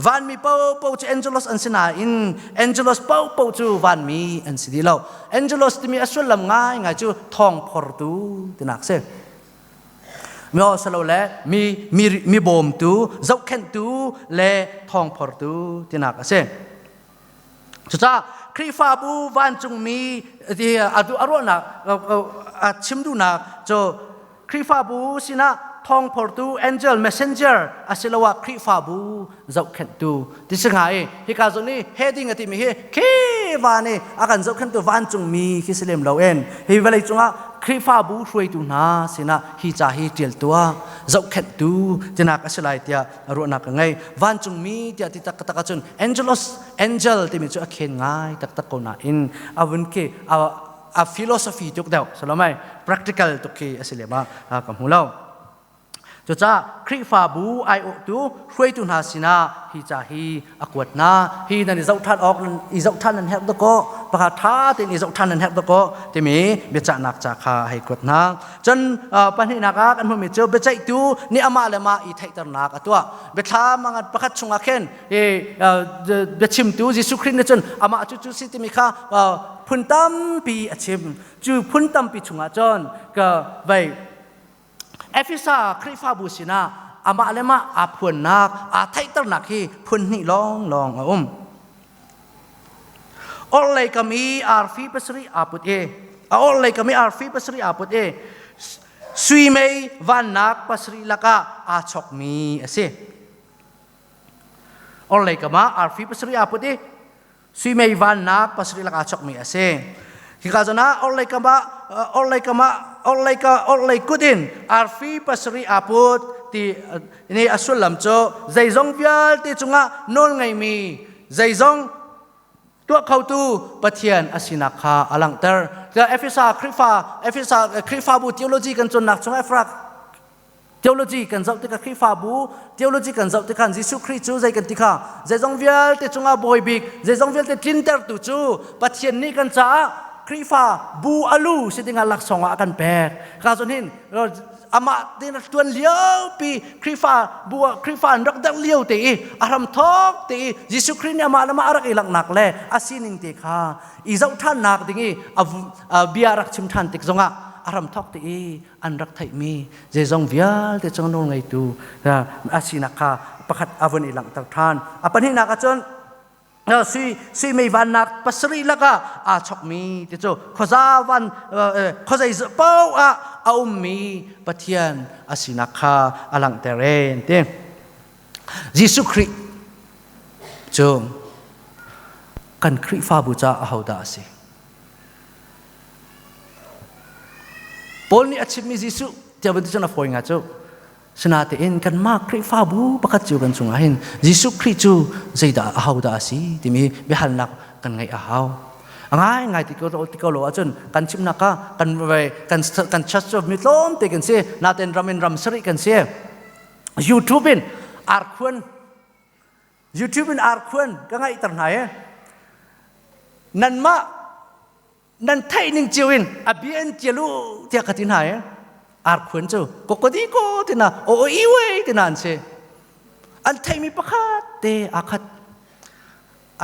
Vanmi paohpaoh cu angelos an si nain angelos paohpaoh cu vanmi an si dih lo. Angelos timi a sullam ngaingai cu thawngphortu tinak si. Mi le mi mi mi bawmtu, zohkhenhtu le thawngphortu tinak a si. Cucaah Khrihfabu vancungmi ti a ruahnak, a chim duhnak cu Khrihfabu sinah thawngphortu, angel, messenger asiloah Khrihfabu zohkhenhtu ti si hnga i hika zawn i heading a timi hi khi van i a kan zohkhenhtu vancungmi khi si lem loin hi vawlei cungah Khrihfabu hruaitu hna sinah hi ca hi ṭial tuah, zohkhenhtu tinak a si lai tiah ruahnak ka ngei. Vancungmi tiah ti taktak ahcun angelos, angel timi cu a khen ngai taktak ko nain a vun khi a philosophy tuk deuh salomai practical tuk khi a si lem ah ka hmu lo. Cucaah Khrihfabu aiawhtu hruaitu hna sinah hi ca hi a kuat hna. Hi nan i zoh ṭhan awk, i zoh ṭhan nan herh dakaw, pakhat ṭha tein i zoh ṭhan nan herh dakaw timi biacahnak ca kha hei kuat hna. Cun pahnihnak ah kan hmuhmi cu biaceihtu nih amah le mah i theihternak a tuah. Biathlam a ngan pakhat chungah khin biachimtu Jesuh Khrih nih cun amah cu cu si timi kha phun tampi a chim. Cu phun tampi chungah cun ka vei Efesa Khrihfabu sinah amah le mah aa phuannak, aa theihternak hi phun hnih lawnglawng a um. Orhlei kam i arfi pasarih aa put i a orhlei kam i arfi pasarih aa put i sui mei vannak pasarih lakah aa chokmi a si. Orhlei kam ah arfi pasarih aa put i sui mei vannak pasarih lakah aa chokmi a si. Hika zawn ah orhlei kam ah orhlei kam ah orhlei ka orhlei kut in arfi pasarih aa put ti ni a sullam cu zeizong vialte cungah nawl ngeimi zeizong tuah khotu Pathian a sinak kha a langhter. Efesa Khrihfa Efesa Khrihfabu theology kan cawnnak chung Efra theology kan zoh tikah Khrihfabu theology kan zoh tikah Jesuh Khrih cu zei kan ti kha zeizong vialte cungah bawi bik zeizong vialte tlintertu cu Pathian nih kan caah Khrihfa bu alu si dingah laksawng ah a kan pek. Ka zon hin amah tin tuan liopi Khrihfa bu Khrihfa an rak derh lio te i a hram thawk te i Jesuh Khrih nih amah le mah a rak i langhnak le a sining te kha i zoh ṭhannak ding i a bia rak chim ṭhan tik zongah a hram thawk te i an rak theihmi zeizong vialte cung nawl ngeitu a sinak kha pakhat a vun i langhter ṭhan. A pahnihnak ahcun sui sui mei vannak pasarih lakah aa chokmi ti cu khuaza van khuazei paoh ah a ummi Pathian a sinak kha a langhter en ti. Jesuh Khrih cu kan Khrihfabu caah ahodah a si? Paul nih a chimmi Jesuh tiah van ti cun a fawi nga cu. Sinatein kanmah Khrihfabu pakhat cio kan chungah hin Jesuh Khrih cu zeidah ahodah a si timi biahalnak kan ngeih a hau. A ngaingai ti ko ti ko lo ahcun kan chimnak kha kan kan kan church cu mi tlawmte kan si natein ram in ram sarih kan si. YouTube in arkhuan YouTube in arkhuan ka ngaihter hna i nanmah nan theih ning cio in a bia in tial u tiah ka ti hna i arkhuan cu kokodi ko tina o o i wei tina an si an theihmi pakhat te aa khat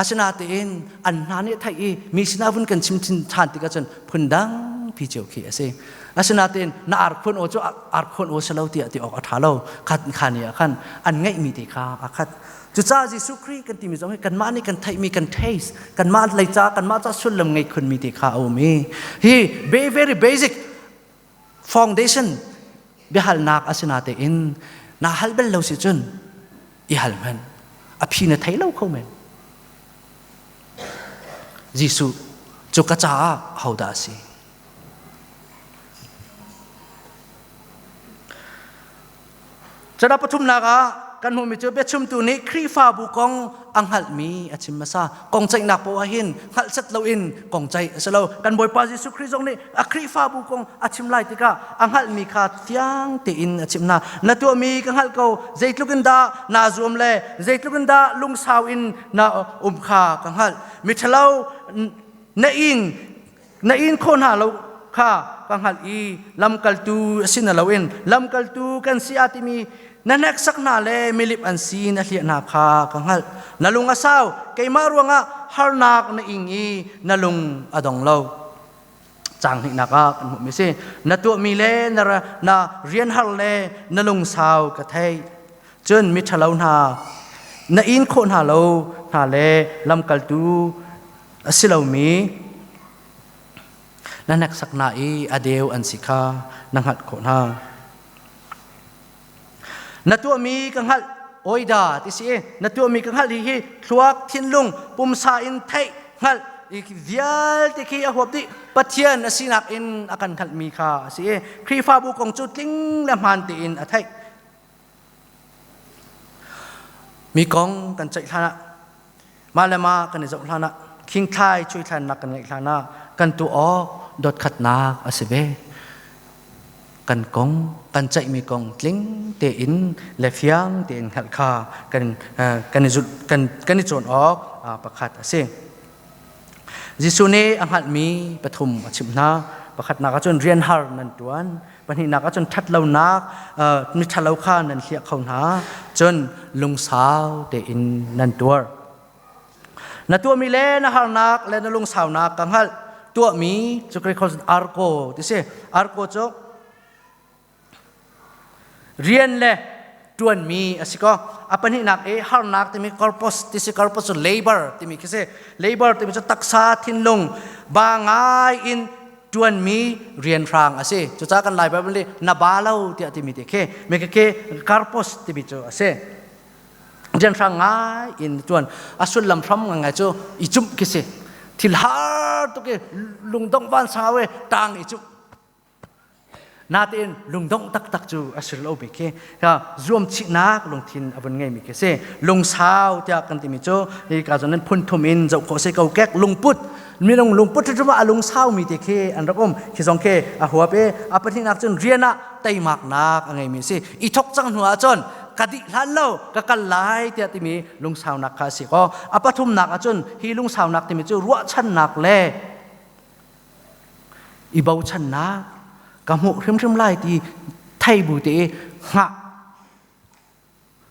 asinatein an hna nih theih i mi sinah vun kan chim ṭhan tikah cun phundang pi cio khi a si asinatein na arkhuan aw cu arkhuan aw si lo tiah ti awk a ṭha lo khat kha ni ah khan an ngeihmi te kha aa khat Cucaah Jesuh Khrih kan timi zong hi kanmah nih kan theihmi kan taste kanmah lei ca kanmah ca sullam ngei khunmi te kha a um i hi very basic foundation biahalnak a si natein na hal bal lo si cun i hal hmanh a phi na thei lo kho men Jesuh cu ka caah hodah a si Cadah pathumnak ah kan hmuhmi cu biachimtu nih Khrihfabu kong a hngalhmi a chim hmasa. Kong ceihnak poah hin hngalh set loin kong ceih a si lo. Kan Bawipa Jesuh Khrih zong nih a Khrihfabu kong a chim lai tikah a hngalhmi kha fiang tein a chimh hna. Na tuahmi ka hngalh ko, zeitluk in dah naa zuam le zeitluk in dah lungsau in na um kha ka hngalh. Miṭhalo na ing na in khawh hna lo kha ka hngalh i lamkaltu a si na loin lamkaltu kan si a timi na hneksak hna le milip an si na hliah hna kha ka hngalh na lung a sau keimah ruangah harnak na ing i na lung a dong lo cang hnihnak ah kan hmuhmi si na tuahmi le na, na rian har le na lungsau ka theih cun miṭhalo hna na in khawh hna lo hna le lamkaltu a si lomi na hneksak hna i a deu an si kha na hngalh khawh hna. Na tuahmi ka hngalh oida ti si na tuahmi ka hngalh hi hi thluak thinlung pumsa in theih hngalh vialte khi a huap dih Pathian a sinak in a kan hngalhmi kha a si i Khrihfabu kong cu tling le hmaan tein a theih Mi kong kan ceih hlan ah mah le mah kan i zoh hlan ah khingthlai cuithlannak kan ngeih hlan ah kan tuah awk dotkhatnak a si ve. Kan kong kan ceihmi kong tling tein le fiang tein hngalh kha kan kan i zulh kan kan i cawn awk pakhat a si. Jesuh nih a hngalhmi pathum a chimh hna. Pakhatnak ahcun rian har nan ṭuan. Pahnihnak ahcun ṭhatlonak miṭhalo kha nan hliah kho hna. Cun lungsau tein nan tuar. Na tuahmi le na harnak le na lungsaunak ka hngalh. Tuahmi cu Greek arko ti si. Arko cu rian le Tuanmi a si ko. A pahnihnak i harnak timi corpus ti si, corpus cu labor timi khi si. Labor timi cu taksa thinlung ba ngai in tuanmi rianhrang a si. Cucaah kan Lai Bible nih na ba lo tiah timi te khi me khi karpos timi cu a si. Rianhrang ngai in tuan a sullam hram ngai cu i cumh khi si. Thil har tuk i lungdong van sau i tang i cumh. Natein lungdongh taktak cu a si lo mi khi zuamchihnak lungthin a vun ngeimi khi si. Lungsau tiah kan timi cu hi ka zawn in phun thum in zoh khawh si ko. Kek lungput, minung lungput hrim a lungsau mi te khi an rak um khi zong khi a huap i, a pahnihnak cun rian ah teimaknak a ngeimi si, i thok cang hnu ah cun ka dih hlan lo ka kal lai tiah timi lungsaunak kha a si ko. A pathumnak ah cun hi lungsaunak timi cu ruahchannak le i bochannak, ka hmuh hrimhrim lai ti thei bu te i hngah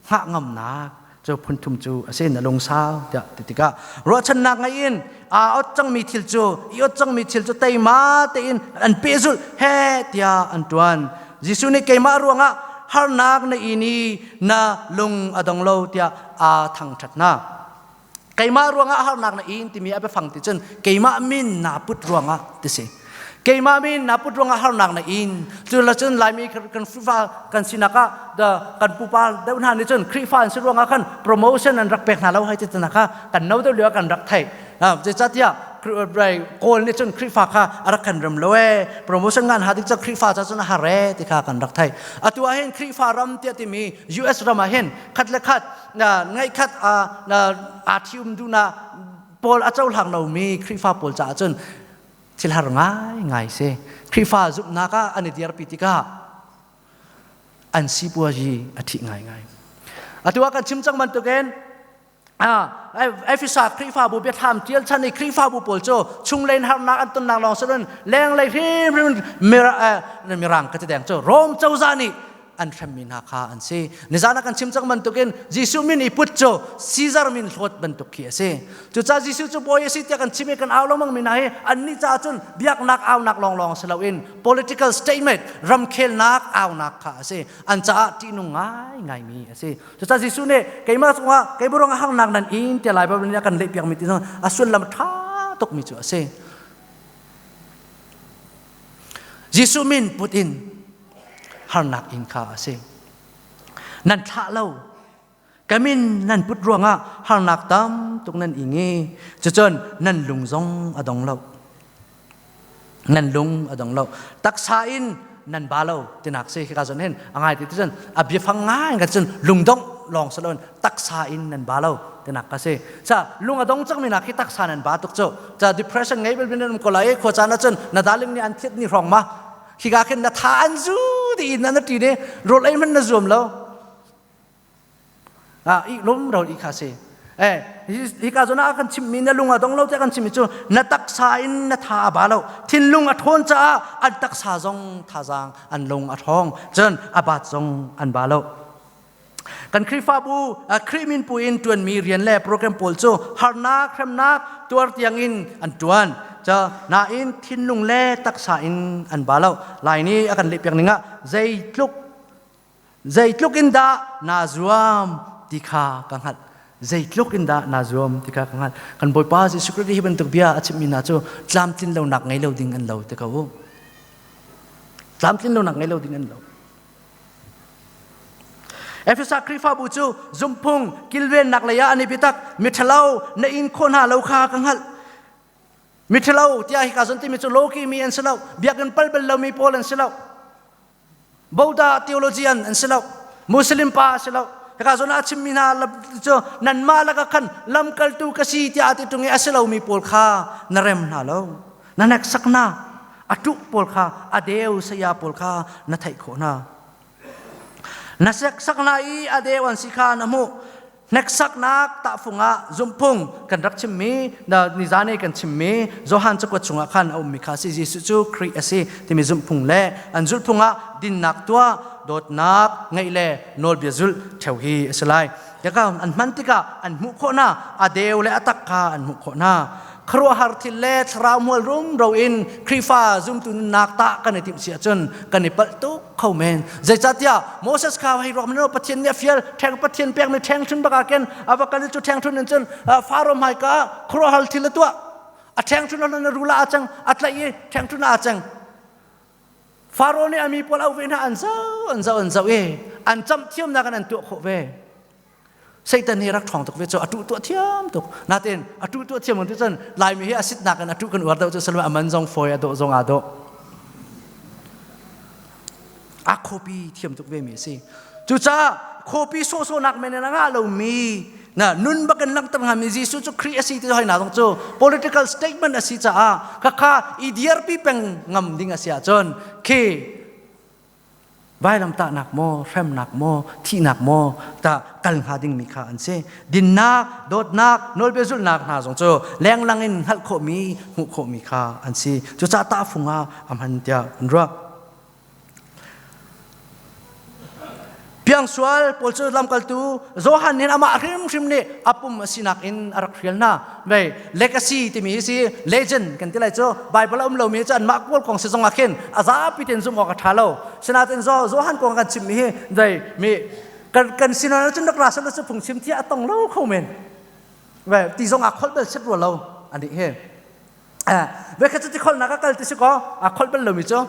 hngah ngamnak cu phun thum cu a si. Na lungsau tiah ti tikah ruahchannak ngei in aa ot cangmi thil cu, i ot cangmi thil cu teima tein an pehzulh he tiah an tuan. Jesuh nih keimah ruangah harnak na in i na lung a dong lo tiah aa thangṭhat hna. Keimah ruangah harnak na in timi a biafang ti cun keimah min naa put ruangah ti si. Keimah min naa put ruangah harnak na in. Cu la cun Laimi kan Khrihfa kan sinak ah kan pupa deuh hna nih cun Khrihfa an si ruangah khan promotion an rak pek hna lo hai ti tana kha kan no deuh lio kan rak theih. Zeicahtiah Kawl nih cun Khrihfa kha a rak kan rem lo e, promotion ngan ha dik cu Khrihfa ca cun a har e ti kha kan rak theih. Atu ah hin Khrihfa ram tiah timi US ram ah hin khat le khat ngaihkhat aa ṭhium duhnak pawl a cohlang lomi Khrihfa pawl caah cun thil har ngaingai si. Khrihfa zumhnak ah an i dirpi tikah an sipuazi a ṭhih ngaingai. Atu ah kan chim cang bantukin Efesa Khrihfabu biathlam ṭial chan i Khrihfabu pawl cu chunglei in harnak an tonnak lawng si loin lenglei hrimhrim mirang ka ti deng cu Rom cozah nih an hremmi hna kha an si. Nizan ah kan chim cang bantukin Jesuh min i put cu Caesar min hlawt bantuk khi a si. Cucaah Jesuh cu bawi a si tiah kan chim i kan au lengmang mi hna hi annih caah cun biaknak aunak lawnglawng si loin political statement, ramkhelnak aunak kha a si. An caah ṭihnung ngaingaimi a si. Cucaah Jesuh nih keimah cungah kei ruangah harnak nan in tiah Lai Baibal nih a kan lehpiakmi ti a sullam ṭha tukmi cu a si. Jesuh min put in harnak in kha a si. Nan thlah lo. Ka min nan put ruangah harnak tam tuk nan ing i cucun nan lung zong a dong lo. Nan lung a dong lo. Taksa in nan ba lo tinak si khika zawn hin a ngai ti cun a biafang ngai ka cun lungdong lawng si loin taksa in nan ba lo tinak ka si. Sa lung a dong cangmi nak hi taksa nan ba tuk cu. Ca depression ngei bel bin ko lai khua caan ahcun na darling nih an thiat ni hrawng ma khika khin na tha an zu ti in na ti ne rawl ei man na zuam lo a i lum rawl i kha si eh hika zona a kan chimmi na lung a dong lo te kan chimmi cu na taksa in na tha a ba lo, thinlung a ṭhawn caah an taksa zong thazaang an lung a ṭhawng cun a bat zong an ba lo. Kan Khrihfabu Khrih min pu in ṭuanmi rian le program pawl cu harnak hremnak tuar tiangin an ṭuan ca nain thinlung le taksa in an ba lo. Lai nih a kan lehpiak ning ah zeitluk zeitluk in dah naa zuam ti kha ka hngalh, zeitluk in dah naa zuam ti kha ka hngalh. Kan Bawipa Jesuh Khrih hi bantuk bia a chimmi hna cu tlamtlin lonak ngei lo ding an lo te ko u, tlamtlin lonak ngei lo ding an lo. Efesa Khrihfabu cu zumhphung kilvennak lei ah an i biatak. Miṭhalo na in khawh hna lo kha ka hngalh. Miṭhalo tiah hika zawn timi cu lawki mi an si lo, biakinn pal bal lomi pawl an si lo, Boda theologian an si lo, Muslim pa a si lo. Hika zawn ah a chimmi hna cu nanmah lakah khan lamkaltu ka si tiah a ti ṭung i a si lomi pawl kha na rem hna lo. Na hneksak hna. A ṭuh pawl kha, a deu saya pawl kha na theih khawh hna. Na seksaknak i a deu an si kha na hmuh. Hneksaknak tahfung ah zumhphung kan rak chimmi, nizan i kan chimmi Johan cakuat chungah khan a ummi kha si. Jesuh cu Khrih a si timi zumhphung le an zulhphung ah dinnak tuah, dawtnak ngeih le nawlbia zulh ṭheo hi a si lai. Ka an hman tikah an hmuh khawh hna, a deu le a tak kha an hmuh khawh hna. Khuaruahhar thil le thlarau mual rumro in Khrihfa zumtu nunnak tah kan i timh si ahcun kan i palh tuk kho men. Zeicahtiah Moses kha hei ruak men Pathian nih a fial ṭheng Pathian pekmi ṭhengṭhun bak ah khin a va kal i cu ṭhengṭhun in cun Faro hmaika ah khuaruahhar thil a tuah. A ṭhengṭhun ah rul ah a cang, a tlaih i ṭhengṭhun ah a cang. Faro nih a mi pawl auh ve hna an zoh an zoh an zoh i an camh thiamnak in an tuah khawh ve. Satan hi rak ṭhawng tuk ve cu a tuh tuah thiam tuk. Natin a tuh tuah thiam ti cun Laimi hi a sitnak in a tuh kan uar deuh cu salma a man zong fawi a dawh zong aa dawh. A khuapi thiam tuk ve mi a si. Cucaah khuapi sawhsawhnak men in a ngah lomi na nun bak in langhter hngami Jesuh cu Khrih a si ti hoi na zong cu political statement a si caah khakha i dirpi peng ngam ding a si ahcun khi vailamtahnak maw hremnak maw thihnak maw ta kal hnga dingmi kha an si dinnak dawtnak nawlbia zulhnak hna zong cu lenglang in hngalh khawhmi hmuh khawhmi kha an si cucaah tahfung ah a hman tiah an ruah Piangsual pawl cu lamkaltu Johan nih amah hrimhrim nih a pum a sinak in a rak hrial hna. Vei legacy timi hi si legend kan ti lai cu Bible a um lomi cu anmah pawl kong si zong ah khin a zapi tein zumh awk a ṭha lo. Sinain Johan kong kan chimmi hi dei mi kan kan sinah cun rak ra sel cu phungchim thiah a tong lo kho men. Ve ti zong ah kholh bel set rua lo ani hi. Ve kha cu ti kholnak a kal ti si kaw a kholh bal lomi cu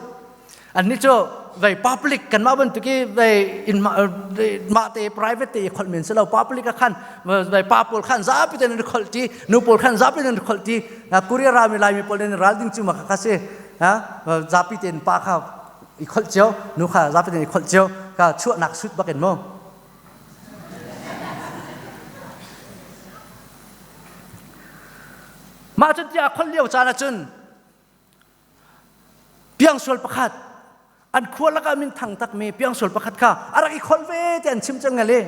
annih cu vei public kanmah bantuk i vei in mah te private te i kholh men si lo public ah khan vei pa pawl khan zapi ten an kholh ti nu pawl khan zapi ten an kholh ti Korea rami Laimi pawl in ral ding cu ma kha si zapi ten pa kha i kholh cio nu kha zapi ten i kholh cio ka chuahnak sut bakin mu Mah cun tiah a kholh lio caan ahcun piangsual pakhat an khua lakah min thang takmi piangsual pakhat kha a rak i kholh ve ti an chim cang ngal i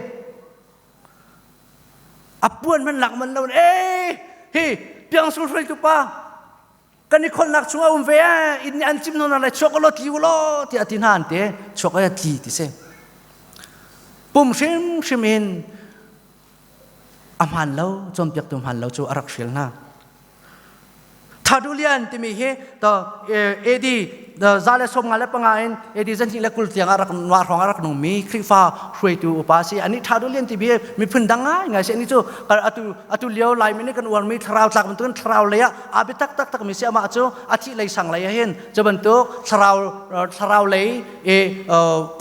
a puan hman lak man lo ee hi piangsual hruaitu pa kan i kholhnak chung a um ve inn nih an chim hna lai chuak law tli u law tiah ti hna an ti chuak ai tli ti si pum hrimhrim in a hmaan lo cawnpiaktu hmaan lo cu a rak hrial hna Thadulian timi hi to AD 195 in AD 220 tiang a rak wa hrawng a rak nungmi Khrihfa hruaitu upa si ani Thadulian timi hi miphun dang ngai ngai si ani cu atu atu lio Laimi nih kan uarmi thlarau tlak bantukin thlarau lei ah a biatak taktak mi si amah cu a thih lei sang lei ah hin cu bantuk thlarau thlarau lei e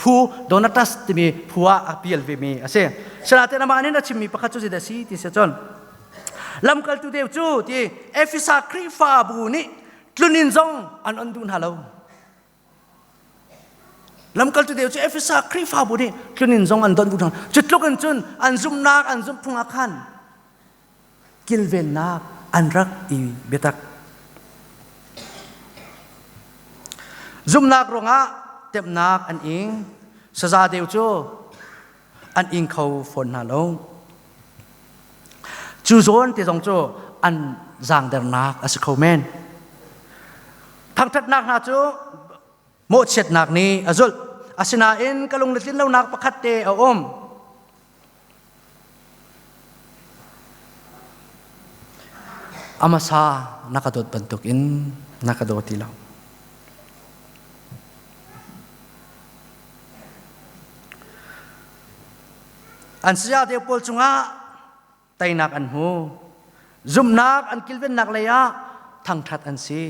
phu Donatus timi phu ah a pial ve mi a si Sinain amah nih a chimmi pakhat cu zeidah a si ti si cun lamkaltu deu cu ti Efesa Khrihfabu nih tlunin zong an on duh hna lo. Lamkaltu deu cu Efesa Khrihfabu nih tlunin zong an don duh hna. Cu tluk in cun an zumhnak an zumh phung ah khan kilvennak an rak i biatak. Zumhnak ruangah temhnak an ing. Saza deu cu an ing kho fawn hna lo. Cu zawn te zong cu an zaangdernak a si kho men. Thangṭhatnak hna cu mawhchiatnak nih a zulh. Asinain ka lung le tlin lonak pakhat te a um. A hmasa na ka dawt bantukin na ka daw ti lo. An saya deu pawl cungah teinak an hmu. Zumhnak an kilvennak lei ah thangṭhat an si.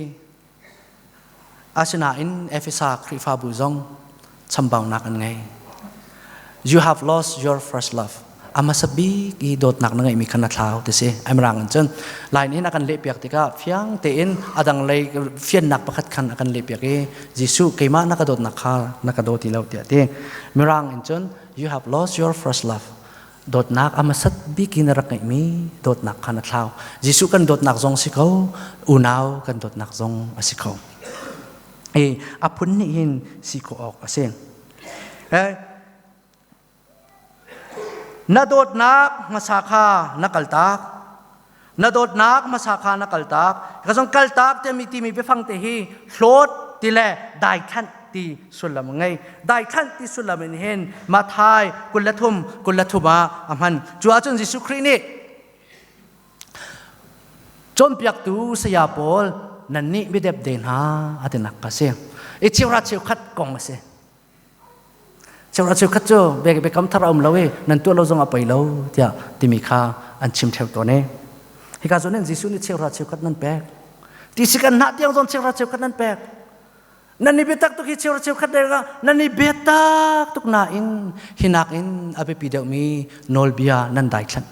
Asinain Efesa Khrihfabu zong chambaunak an ngei. You have lost your first love. A hmasa bik i dawtnak na ngeihmi kha na thlau ti si. Amirang in cun line in a kan lehpiak tikah fiang tein a dang lei fiannak pakhat khan a kan lehpiak i Jesuh keimah na ka dawtnak kha na ka daw ti lo tiah ti. Mirang in cun you have lost your first love. Dawtnak a hmasat bik in na rak ngeihmi dawtnak kha na thlau. Jesuh kan dawtnak zong si ko, unau kan dawtnak zong a si kho. I a phun nih hin si khawh awk a si. Na dawtnak hmasa kha na kaltak. Na dawtnak hmasa kha na kaltak. Ka zong kaltak timi timi biafang te hi hlawt ti le daithlanh ti sullam a ngei. Daithlanh ti sullam in hin Mathai 23 23 ah a hman. Cu ahcun Jesuh Khrih nih Cawnpiaktu saya pawl nan nih midepde hna a tinak ka si. I cheuhra cheukhat kong a si. Cheuhra cheukhat cu biakam thar a um lo i nan tuah lo zong a poi lo tiah timi kha an chim ṭheo tawn i hika zawn in Jesuh nih cheuhra cheukhat nan pek. Ti si kan hnah tiang zong cheuhra cheukhat nan pek. Nan i biatak tuk hi cheuhra cheukhat deuh nan i biatak tuk nain hi nakin a biapi deuhmi nawlbia nan daithlanh.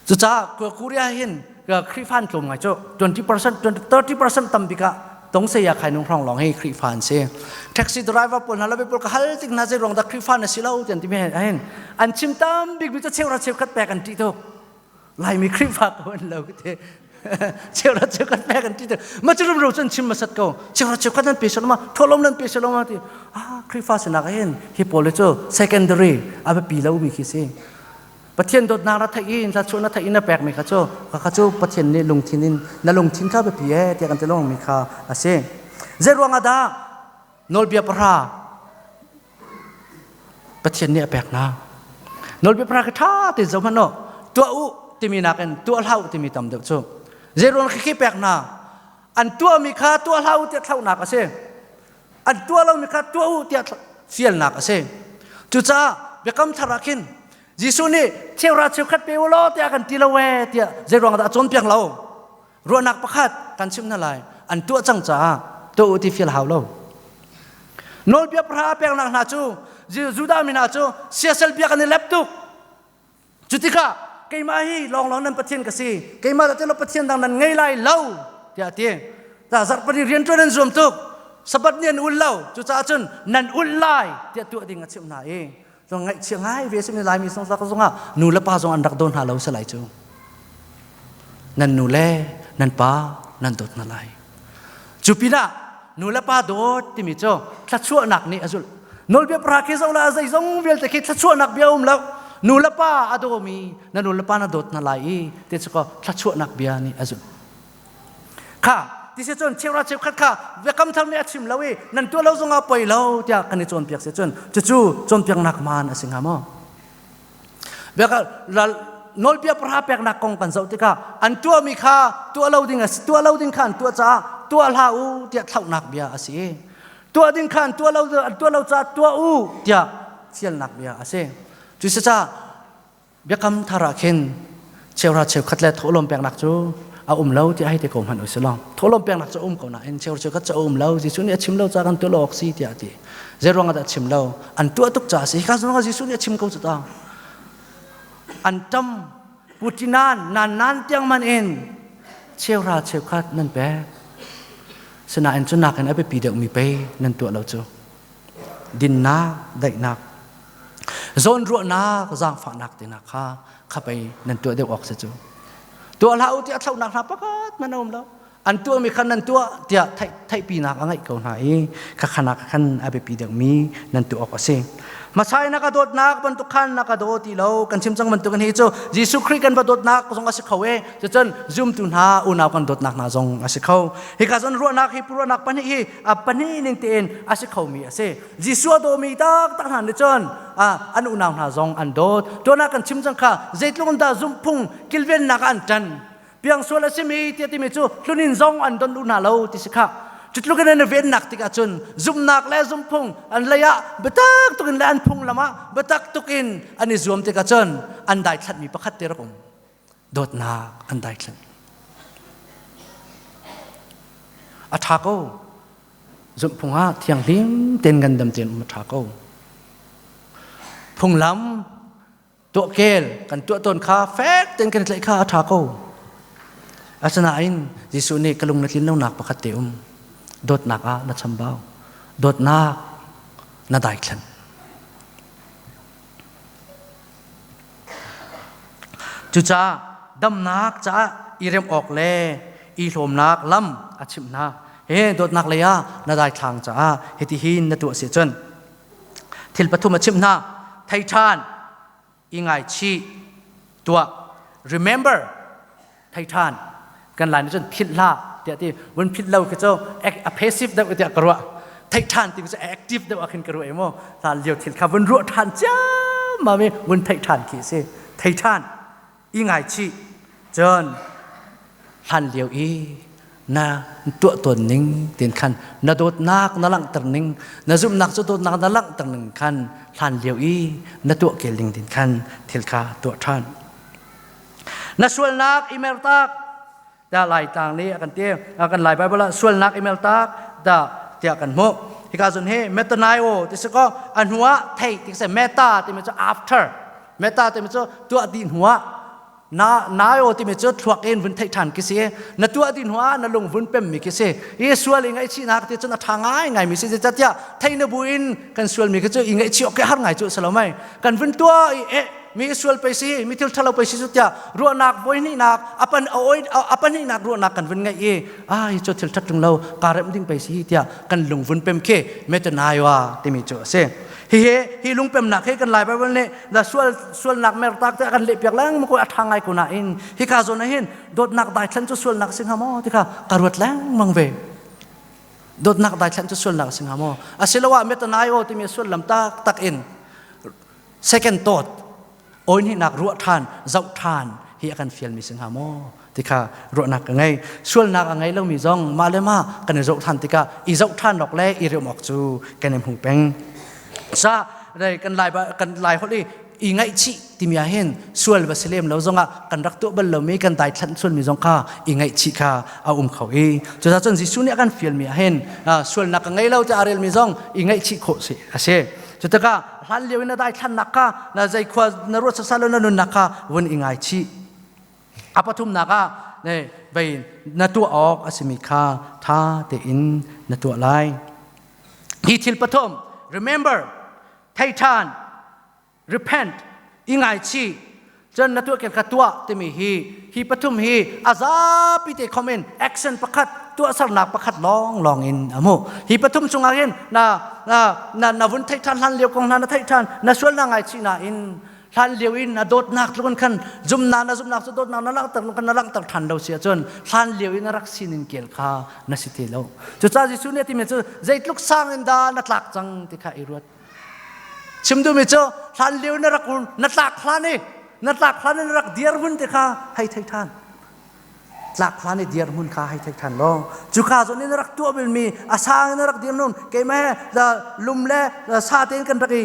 Cucaah Korea hin Khrihfa an tlawm ngai cu 20% 30% tam bik ah tongseya khai nung hrong lawng hi Khrihfa an si. Taxi driver pawl hna labe pawl ka hal tik hna zei ruang dah Khrihfa na si lo tian timi hin an chim tam bik mi cu cheuhra cheukhat pek an ṭih tuk. Laimi Khrihfa ko an lo te. Cheuhra cheukhat pek an ṭih tuk. Ma cu rumro cun chim masat ko. Cheuhra cheukhat nan pe saloma, tholom nan pe saloma ti. Ah Khrihfa sinak hin hi pawl cu secondary a biapi lo mi khi si. Pathian dawtnak na theih i thluachuah na theih i na pekmi kha cu kha cu Pathian nih lungthin in na lungthin kha biapi e tiah kan ti lengmangmi kha a si. Zei ruangah dah nawlbia pahra Pathian nih a pek hna? Nawlbia pahra kha ṭha tein zoh hmanh u. Tuah u timi nakin tuah hlah u timi tam deuh cu. Zei ruang khi pek hna? An tuahmi kha tuah hlah u tiah thlauhnak a si. An tuah lomi kha tuah u tiah fialnak a si. Cucaah biakam thar ah khin Jesuh nih cheuhra cheukhat pe u law tiah kan ti lo ee tiah zei ruang dah a cawnpiak lo? Ruahnak pakhat kan chimh hna lai. An tuah cang caah tuah u ti fial hau lo. Nawlbia pahra a peknak hna cu Judah mi hna cu siasal bia kan i lep tuk. Cutikah keimah hi lawnglawng nan Pathian ka si. Keimah dah Pathian dang nan ngei lai lo tiah a ti. Ta zarhpini rianṭuan an zuam tuk. Sabbath ni an ul lo. Cucaah cun nan ul lai tiah tuah ding a chimh hna i zong ngaihchia ngai ve simi Laimi zong zongah nu le pa zong an rak daw hna lo salai cu. Nan nu le nan pa nan dawt hna lai. Cu pinah nu le pa dawt timi cu thluachuahnak nih a zulh. Nawlbia pahra khi zoh la zeizong vialte khi thluachuahnak bia um lo. Nu le pa a dawmi na nu le pa na dawt hna lai i ti cu thluachuahnak bia nih a zulh. Kha ti si cun cheuhra cheukhat kha biakam thar nih a chim lo i nan tuah lo zongah poi lo tiah kan i cawnpiak si cun cucu cawnpiaknak man a si hnga maw? Biaka nawlbia pahra peknak kong kan zoh tikah an tuahmi kha tuah lo ding a si tuah lo ding kha an tuah caah tuah hlah u tiah thlauhnak bia a si. Tuah ding kha an tuah lo an tuah lo caah tuah u tiah fialnak bia a si. Cucaah biakam thar ah khin cheuhra cheukhat le thawhlawm peknak cu a um lo tiah hei ti ko hmanh usih law thawhlawm peknak cu a um ko nain cheuhra cheukhat cu a um lo Jesuh nih a chim lo caah kan tuah lo awk si tiah a ti. Zeiruang ah dah a chim lo? An tuah tuk caah a si. Hika zawn ah Jesuh nih a chim ko cu ta. An ṭam putinan nan nan tiang man in cheuhra cheukhat nan pek. Sinain cu nakin a biapi deuhmi pei nan tuah lo cu. Dinnak, daihnak, zawnruahnak, zaangfahnak tinak kha kha pei nan tuah deuh awk si cu. Tuah hlah u tiah thlauhnak hna pakhat hmanh a um lo. An tuahmi kha nan tuah tiah theihpinak a ngeih ko hna i khakhanak khan a biapi deuhmi nan tuah awk a si. Hmasa in a ka dawtnak bantuk khan na ka daw ti lo kan chim cang bantuk hi cu Jesuh Khrih kan va dawtnak zong a si kho e cucun zumtu hna unau kan dawtnak hna zong a si kho hika zawn ruahnak hi ruahnak pahnih hi a pahnih ning tein a si khomi a si Jesuh a dawmi taktak hna nih cun an unau hna zong an dawt tuan ah kan chim cang kha zeitluk in dah zumhphung kilvennak ah an ṭan piangsual a simi tiah timi cu hlunin zong an don duh hna lo ti si kha cutluk in an vennak tikah cun zumhnak le zumhphung an lei ah biatak tukin le an phunglam ah biatak tukin an i zuam tikah cun an daithlanhmi pakhat te rak um dawtnak an daithlanh a ṭha ko zumhphung ah thianghlim tein ngandam tein um a ṭha ko phunglam tuahkel kan tuah tawn kha fek tein kan tlaih kha a ṭha ko asinain Jesuh nih ka lung na tlin lonak pakhat te um dawtnak ah na chambau dawtnak na daithlan Cucaah damnak caah i remh awk le i hlawmnak lam a chimh hna. He dawtnak lei ah na daithlang caah hitihin na tuah si cun thil pathum a chimh hna. Thei ṭhan, i ngaichih, tuah. Remember, thei ṭhan. Kan lai nih cun philh hlah tiah ti vun philh lo khi cu a passive deuh tiah ka ruah. Theih ṭhan ti cu active deuh ah khin ka ruah i mu. Ta lio thil kha vun ruah ṭhan ciammam i vun theih ṭhan khi si. Thei ṭhan, i ngaichih, cun Hlan lio i na tuah tawn ning tin khan na dawtnak na langhter ning na zumhnak cu dawtnak na langhter ning khan hlan lio i na tuah kel ding tin khan thil kha tuah ṭhan. Na sualnak i mertak da lai tlang nih a kan ti kan lai Bible ah sualnak i mertak da tiah kan hmuh. Hika zun hi metanaio ti si ko a hnuah thei ti si meta timi cu after meta timi cu tuah dih hnuah na naio timi cu thluak in vun theih ṭhan khi si na tuah dih hnuah na lung vun pemmi khi si i sual i ngaihchihnak ti cun a ṭha ngai ngai mi si zeicahtiah thei na bu in kan sual mi khi cu i ngaihchih awk har ngai cu si lo mei kan vun tuah i eh mi sual pei si mi thil ṭhalo pei si cu tiah ruahnak voi hnihnak apan oi apan hnihnak ruahnak kan vun ngaih i ai cu thil ṭhat ṭung lo kaa remh ding pei si tiah kan lung vun pem khi metanaioa timi cu a si. Hihi hi lungpemnak hi kan Lai Bible nih na sual sualnak mertak te kan lehpiak lengmang ko a ṭha ngai ko nain hika zawn ah hin dawtnak daithlan cu sualnak si hnga maw ti kha ka ruat lengmang ve. Dawtnak daithlan cu sualnak si hnga maw? Asiloah metanaio timi sullam taktak in second thought oinihnak ruah ṭhan zoh ṭhan hi a kan fialmi si hnga maw ti kha ruahnak ka ngei. Sualnak a ngei lomi zong mah le mah kan i zoh ṭhan tikah i zoh ṭhan awk le i riam awk cu kan i hmu peng. Sa kan lai kan lai holh i i ngaihchih timi ah hin sual va si lem lo zongah kan rak tuah bal lomi kan daithlanh sualmi zong kha i ngaihchih kha a um kho i cucaah cun Jesuh nih a kan fialmi ah hin sualnak ka ngei lo tiah a relmi zong i ngaihchih khawh si a si. Cu tikah hlan lio in na daithlannak kha na zei khua na ruat sasal na nunnak kha vun i ngaichih. A pathumnak ah ne vei na tuah awk a simi kha tha tein na tuah lai. Hi thil pathum remember thei ṭhan repent i ngaichih cun na tuah kha tuah timi hi hi pathum hi a zapi te khom in action pakhat tuahsernak pakhat lawng lawng in a hmu hi pathum chungah hin na na na na vun theih ṭhan hlan lio kong hna na theih ṭhan na sual na ngaichih na in hlan lio in na dawtnak tluk in khan zumnak na zumnak cu dawtnak na langhter khan na langhter ṭhan lo si ahcun hlan lio in na rak sinin kel kha na si ti lo cucaah Jesuh nih a timi cu zeitluk sang in dah na tlak cang ti kha i ruat Chim duhmi cu hlan lio na rak na tlak hlan i na tlak hlan i na rak dir hmun te kha hei thei ṭhan. Tlak hlan i dir hmun kha hei thei ṭhan law cuka zawn in na rak tuah bilmi a sang in na rak dir nun keimah he lum le sa tein kan rak i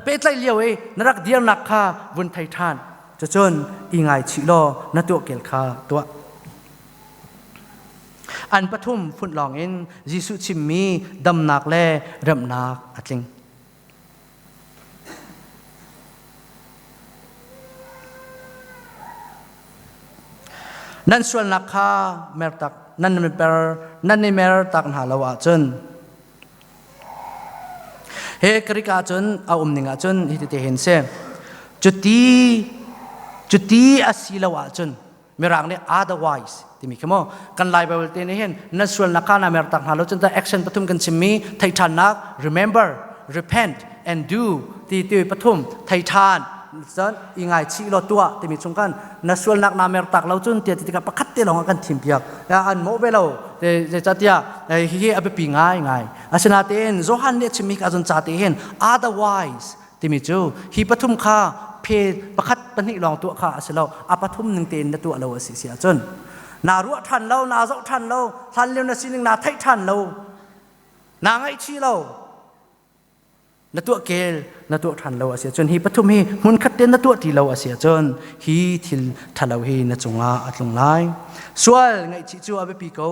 pehtlaih lio i na rak dirnak kha vun thei ṭhan. Cucun i ngaichih law na tuah kel kha tuah. An pathum funh lawngin Jesuh chimmi damnak le remnak a tling. Nan sualnak kha mertak nan per nan i mertak hna lo ahcun he Greek ahcun a um ning ahcun hi ti hin si cuti cuti a si lo ahcun Mirang nih otherwise timi khi mu kan Lai Bible te nih hin na sualnak kha na mer tak hna lo cun action pathum kan chimmi thei ṭhannak remember repent and do ti ti pathum thei ṭhan cun i ngaichih law tuah timi chung kan na sualnak na mer tak lo cun tia ti tikah pakhat te lawng kan thim piak an mawh ve lo zeicahtiah hihi a biapi ngai ngai asinain Johan nih a chimmi ka zon ca te hin otherwise timi cu hi pathum kha phe pakhat pahnih lawng tuah kha a si lo a pathum ning tein na tuah lo a si si ahcun naa ruah ṭhan lo naa zoh ṭhan lo hlan lio na sining naa theih ṭhan lo naa ngaihchih lo na tuah kel na tuah ṭhan lo a si ahcun hi pathum hi hmunkhat tein na tuah ti lo a si ahcun hi thil ṭhalo hi na cungah a tlung lai sual ngaihchih cu a biapi ko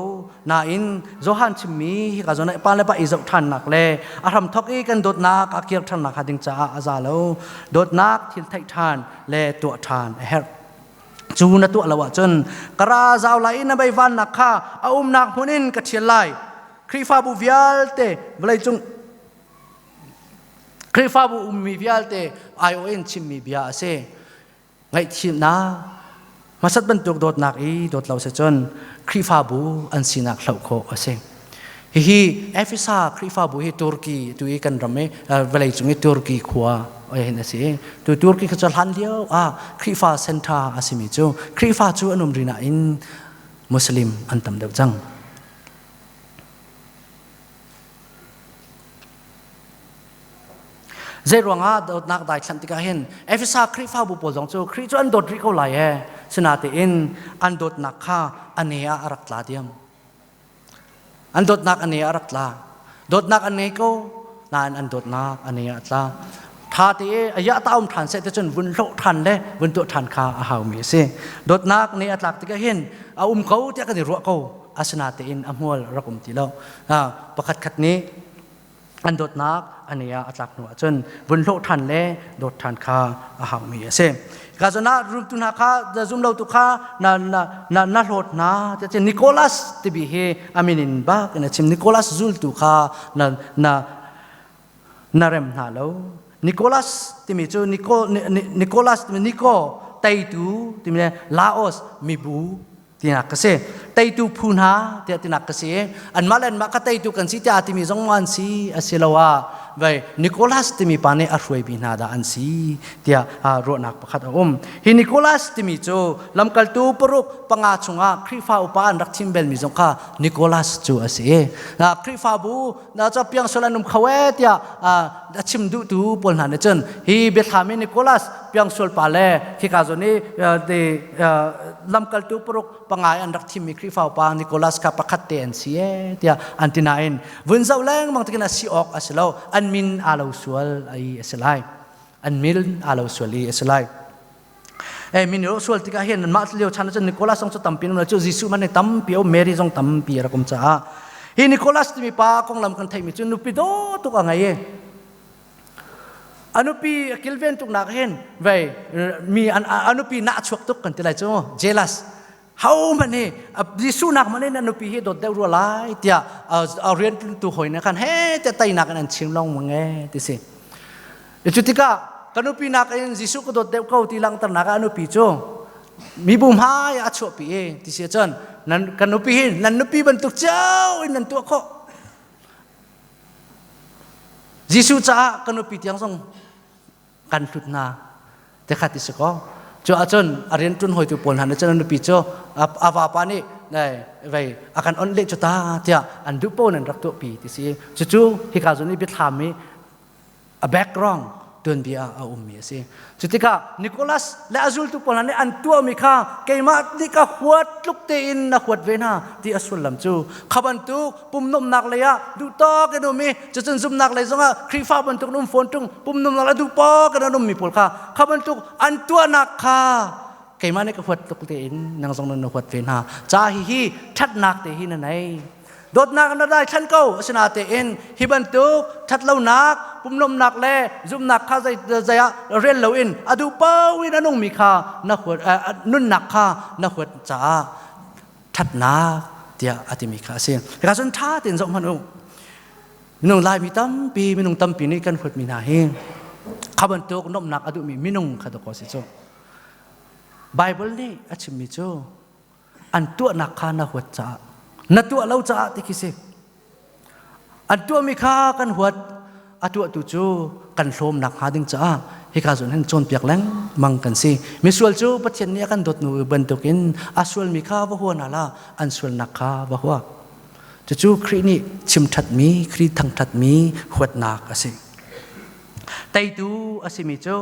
Nain Johan chimmi hika zawn ah pa le pa i zoh ṭhannak le a hramthawk i kan dawtnak a kir ṭhannak hnga ding caah a za lo. Dawtnak thil theih ṭhan le tuah ṭhan a herh. Cu na tuah lo ahcun ka ra zau lai i na meivannak kha a umnak hmun in ka ṭhial lai. Khrihfabu vialte vawleicung Khrihfabu ummi vialte aiawh in chimmi bia a si. Ngaihthiamnak hmasat bantuk dawtnak i dawt lo si cun Khrihfabu an sinak hloh khawh a si. Hihi Efesa Khrihfabu hi Turkey tu i kan ram i vawlei cung i Turkey khua hin a si. Tu Turkey kha cu hlan lio ah Khrihfa center a simi cu Khrihfa cu an um rih nain Muslim an tam deuh cang. Zei ruangah dawtnak daithlanh tikah hin Efesa Khrihfabu pawl zong cu Khrih cu an dawt rih ko lai ee. Sinatein an dawtnak kha a ne ah a rak tla diam. An dawtnak a ne ah a rak tla. Dawtnak an ngei ko nain an dawtnak a ne ah a tla. Tha te a ya ta um ṭhan seh te cun vun hloh ṭhan le vun tuah ṭhan kha a haumi a si. Dawtnak ne a tlak tikah hin a um ko tiah kan i ruah ko. Asinatein a hmual rak um ti lo. Pakhat khat nih an dawtnak an ei ah a tlak hnu ahcun vun hlawh ṭhan le dawt ṭhan kha a haumi a si. Ka zawn ah rumtu hna kha zum lo tu kha na na na na hlawt hna ti Nicholas tibi hi a min in bak in a chim. Nicholas zultu kha na na na rem hna lo. Nicholas timi cu Nico Nicholas timi Nico teitu timi le Laos mibu tinak ka si. Teitu phu hna tiah tinak ka si. Anmah le anmah ka teitu kan si tiah timi zong an si asiloah vai Nicholas timi pa nih a hruaimi hna dah an si tiah ruahnak pakhat a um. Hi Nicholas timi cu lamkaltu paruk panga chungah Khrihfa upa an rak thim belmi zong kha Nicholas cu a si. Khrihfabu na ca piang sual an um kho e tiah a chim duhtu pawl hna nih cun hi biathlam i Nicholas piang sual pa le khika zawn i de lamkaltu paruk pangai an rak thimmi Khrihfa upa Nicholas kha pakhat te an si e tiah an ti nain vun zoh lengmang tikin a si awk a si lo. An min aa lo sual ai a si lai, an min aa lo sual i a si lai. E min ro sual tikah hin mah lio chan cun Nicholas zong cu tampi um cu Jesuh man tampi o Mary zong tampi rak um caah hi Nicholas timi pa konglam kan theimi cu nupi do tuk a ngei i a nupi a kilven tuk nak hin vei mi a nupi nah chuak tuk kan ti lai cu jealous ho man hi Jesuh nak man in a nupi hi dawt deuh rua lai tiah a rian tu hoi na khan he te teinak in an chim long mange ti si. Cu tikah ka nupi nak in Jesuh ka dawt deuh ko ti langhternak ah a nupi cu mibu hmai ah a chuahpi i ti si ahcun nan ka nupi hi nan nupi bantuk cio in nan tuah khawh. Jesuh caah ka nupi tiang zong kan hlut hna te kha ti si ko. Cu ahcun a rian ṭun hawitu pawl hna nih cun a nupi cu a vapa nih vei a kan onh leh cu ta tiah an duh paoh in an rak tuahpi ti si. Cucu hika zawn i biathlam i a background tuanbia a ummi a si. Cu tikah Nicholas le a zultu pawl hna nih an tuahmi kha keimah nih ka huat tluk tein na huat ve hna ti a sullam cu kha bantuk pumnuamnak lei ah duhtawk in um i cucun zumnak lei zongah Khrihfa bantuk in um fawn ṭung pumnuamnak le duhpawk in an ummi pawl kha kha bantuk an tuahnak kha keimah nih ka huat tluk tein nang zong na huat ve hna. Ca hihi ṭhatnak te hi na nei. Dawtnak na dai thlan ko. Asinain hi bantuk ṭhatlonak pumnuamnak le zumnak kha zei zei ah rel loin a duh paoh in a nungmi kha na huat nunnak kha na huat caah ṭhatnak tiah a timi kha a si. Hika cun ṭha tein zoh hmanh u. Minung Laimi tampi, minung tampi nih kan huatmi hna hi kha bantuk nuamhnak a duhmi minung kha dawkaw si cu. Bible nih a chimmi cu an tuahnak kha na huat caah na tuah lo caah ti khi si. An tuahmi kha kan huat, a tuahtu cu kan hlawmnak hnga ding caah hika zawn hin cawnpiak lengmang kan si. Misual cu Pathian nih a kan dawt nu bantukin a sualmi kha va hua hna hlah, an sualnak kha va hua. Cucu Khrih nih chim ṭhatmi, Khrih thangṭhatmi huatnak a si. Teitu a simi cu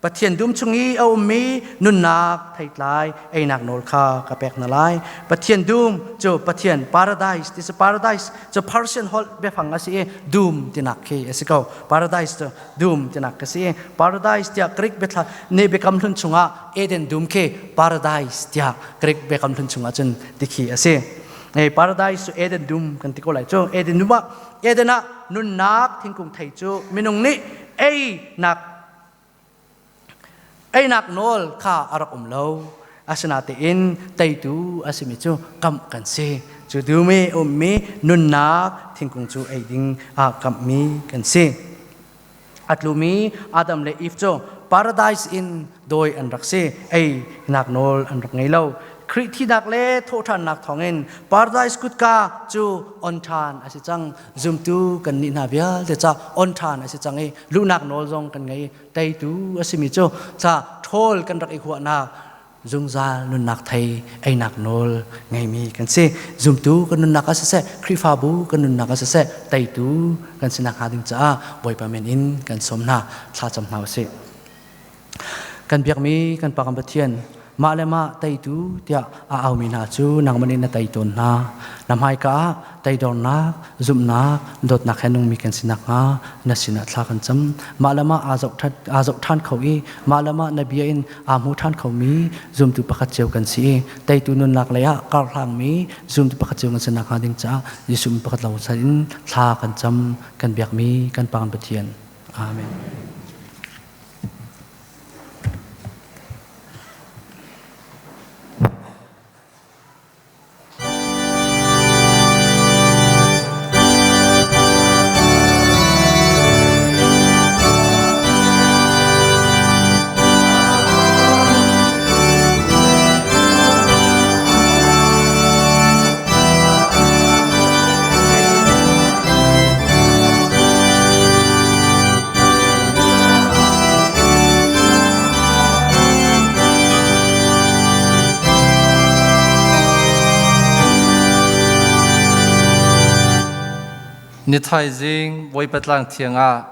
Pathian dum chung i a ummi nunnak theitlai einak nawl kha ka pek hna lai. Pathian dum cu Pathian paradise ti si. Paradise cu Persian holh biafang a si i dum tinak khi a si ko. Paradise cu dum tinak a si i paradise tiah Greek biathla ne biakam hlun chungah Eden dum khi paradise tiah Greek biakam hlun chungah cun ti khi a si. Paradise cu Eden dum kan ti ko lai cu. Eden dum ah Eden ah nunnak thingkung thei cu minung nih einak Einak nawl kha a rak um lo. Asinain teitu a simi cu kamh kan si. Cu dum i ummi nunnak thingkung cu ei ding ah kamhmi kan si. A tlumi Adam le Eve cu paradise in dawi an rak si. Einak nawl an rak ngei lo. Khrih thihnak le thawhṭhannak thawngin paradise kutka cu on ṭhan a si cang. Zumtu kan nih hna vialte ca on ṭhan a si cang i luhnak nawl zong kan ngei. Teitu a simi cu ca ṭhawl kan rak i huahnak zungzal nunnak thei einak nawl ngeimi kan si. Zumtu kan nunnak ah siseh, Khrihfabu kan nunnak ah siseh, teitu kan si nakhnga ding caah Bawipa min in kan sawm hna. Thlacam hna usih. Kan biakmi kan Pa kan Pathian, Mah le mah teitu tiah a aumi hna cu nangmah nih na tei tawn hna. Na hmaika ah teidornak, zumhnak, dawtnak he nungmi kan si nakhnga na sinah thla kan cam. Mah le mah aa zoh ṭhan kho i mah le mah na bia in aa hmu ṭhan khomi zumtu pakhat cio kan si i teitu nunnak lei ah karhlangmi zumtu pakhat cio kan si nakhnga ding caah Jesuh min pakhat lo in thla kan cam kan biakmi kan Pa Pathian. Amen. Ni thaizing Bawipa tlang thiang ah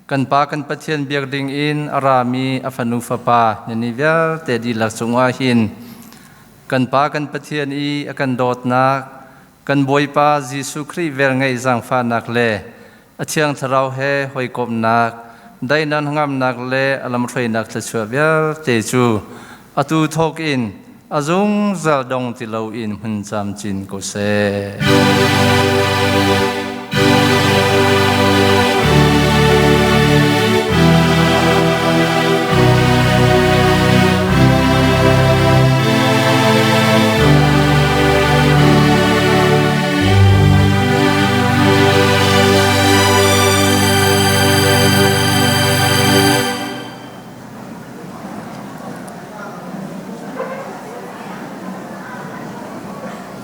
kan Pa kan Pathian biak ding in a rami a fanu fapa nani vialte dihlak cungah hin kan Pa kan Pathian i a kan dawtnak kan Bawipa Jesuh Khrih velngeih zaangfahnak le a Thiang Thlarau he hawikomhnak, daihnak hnangamnak le a lamhruainak thluachuah vialte cu atu thawk in a zungzal dong ti loin hmun camcin ko seh.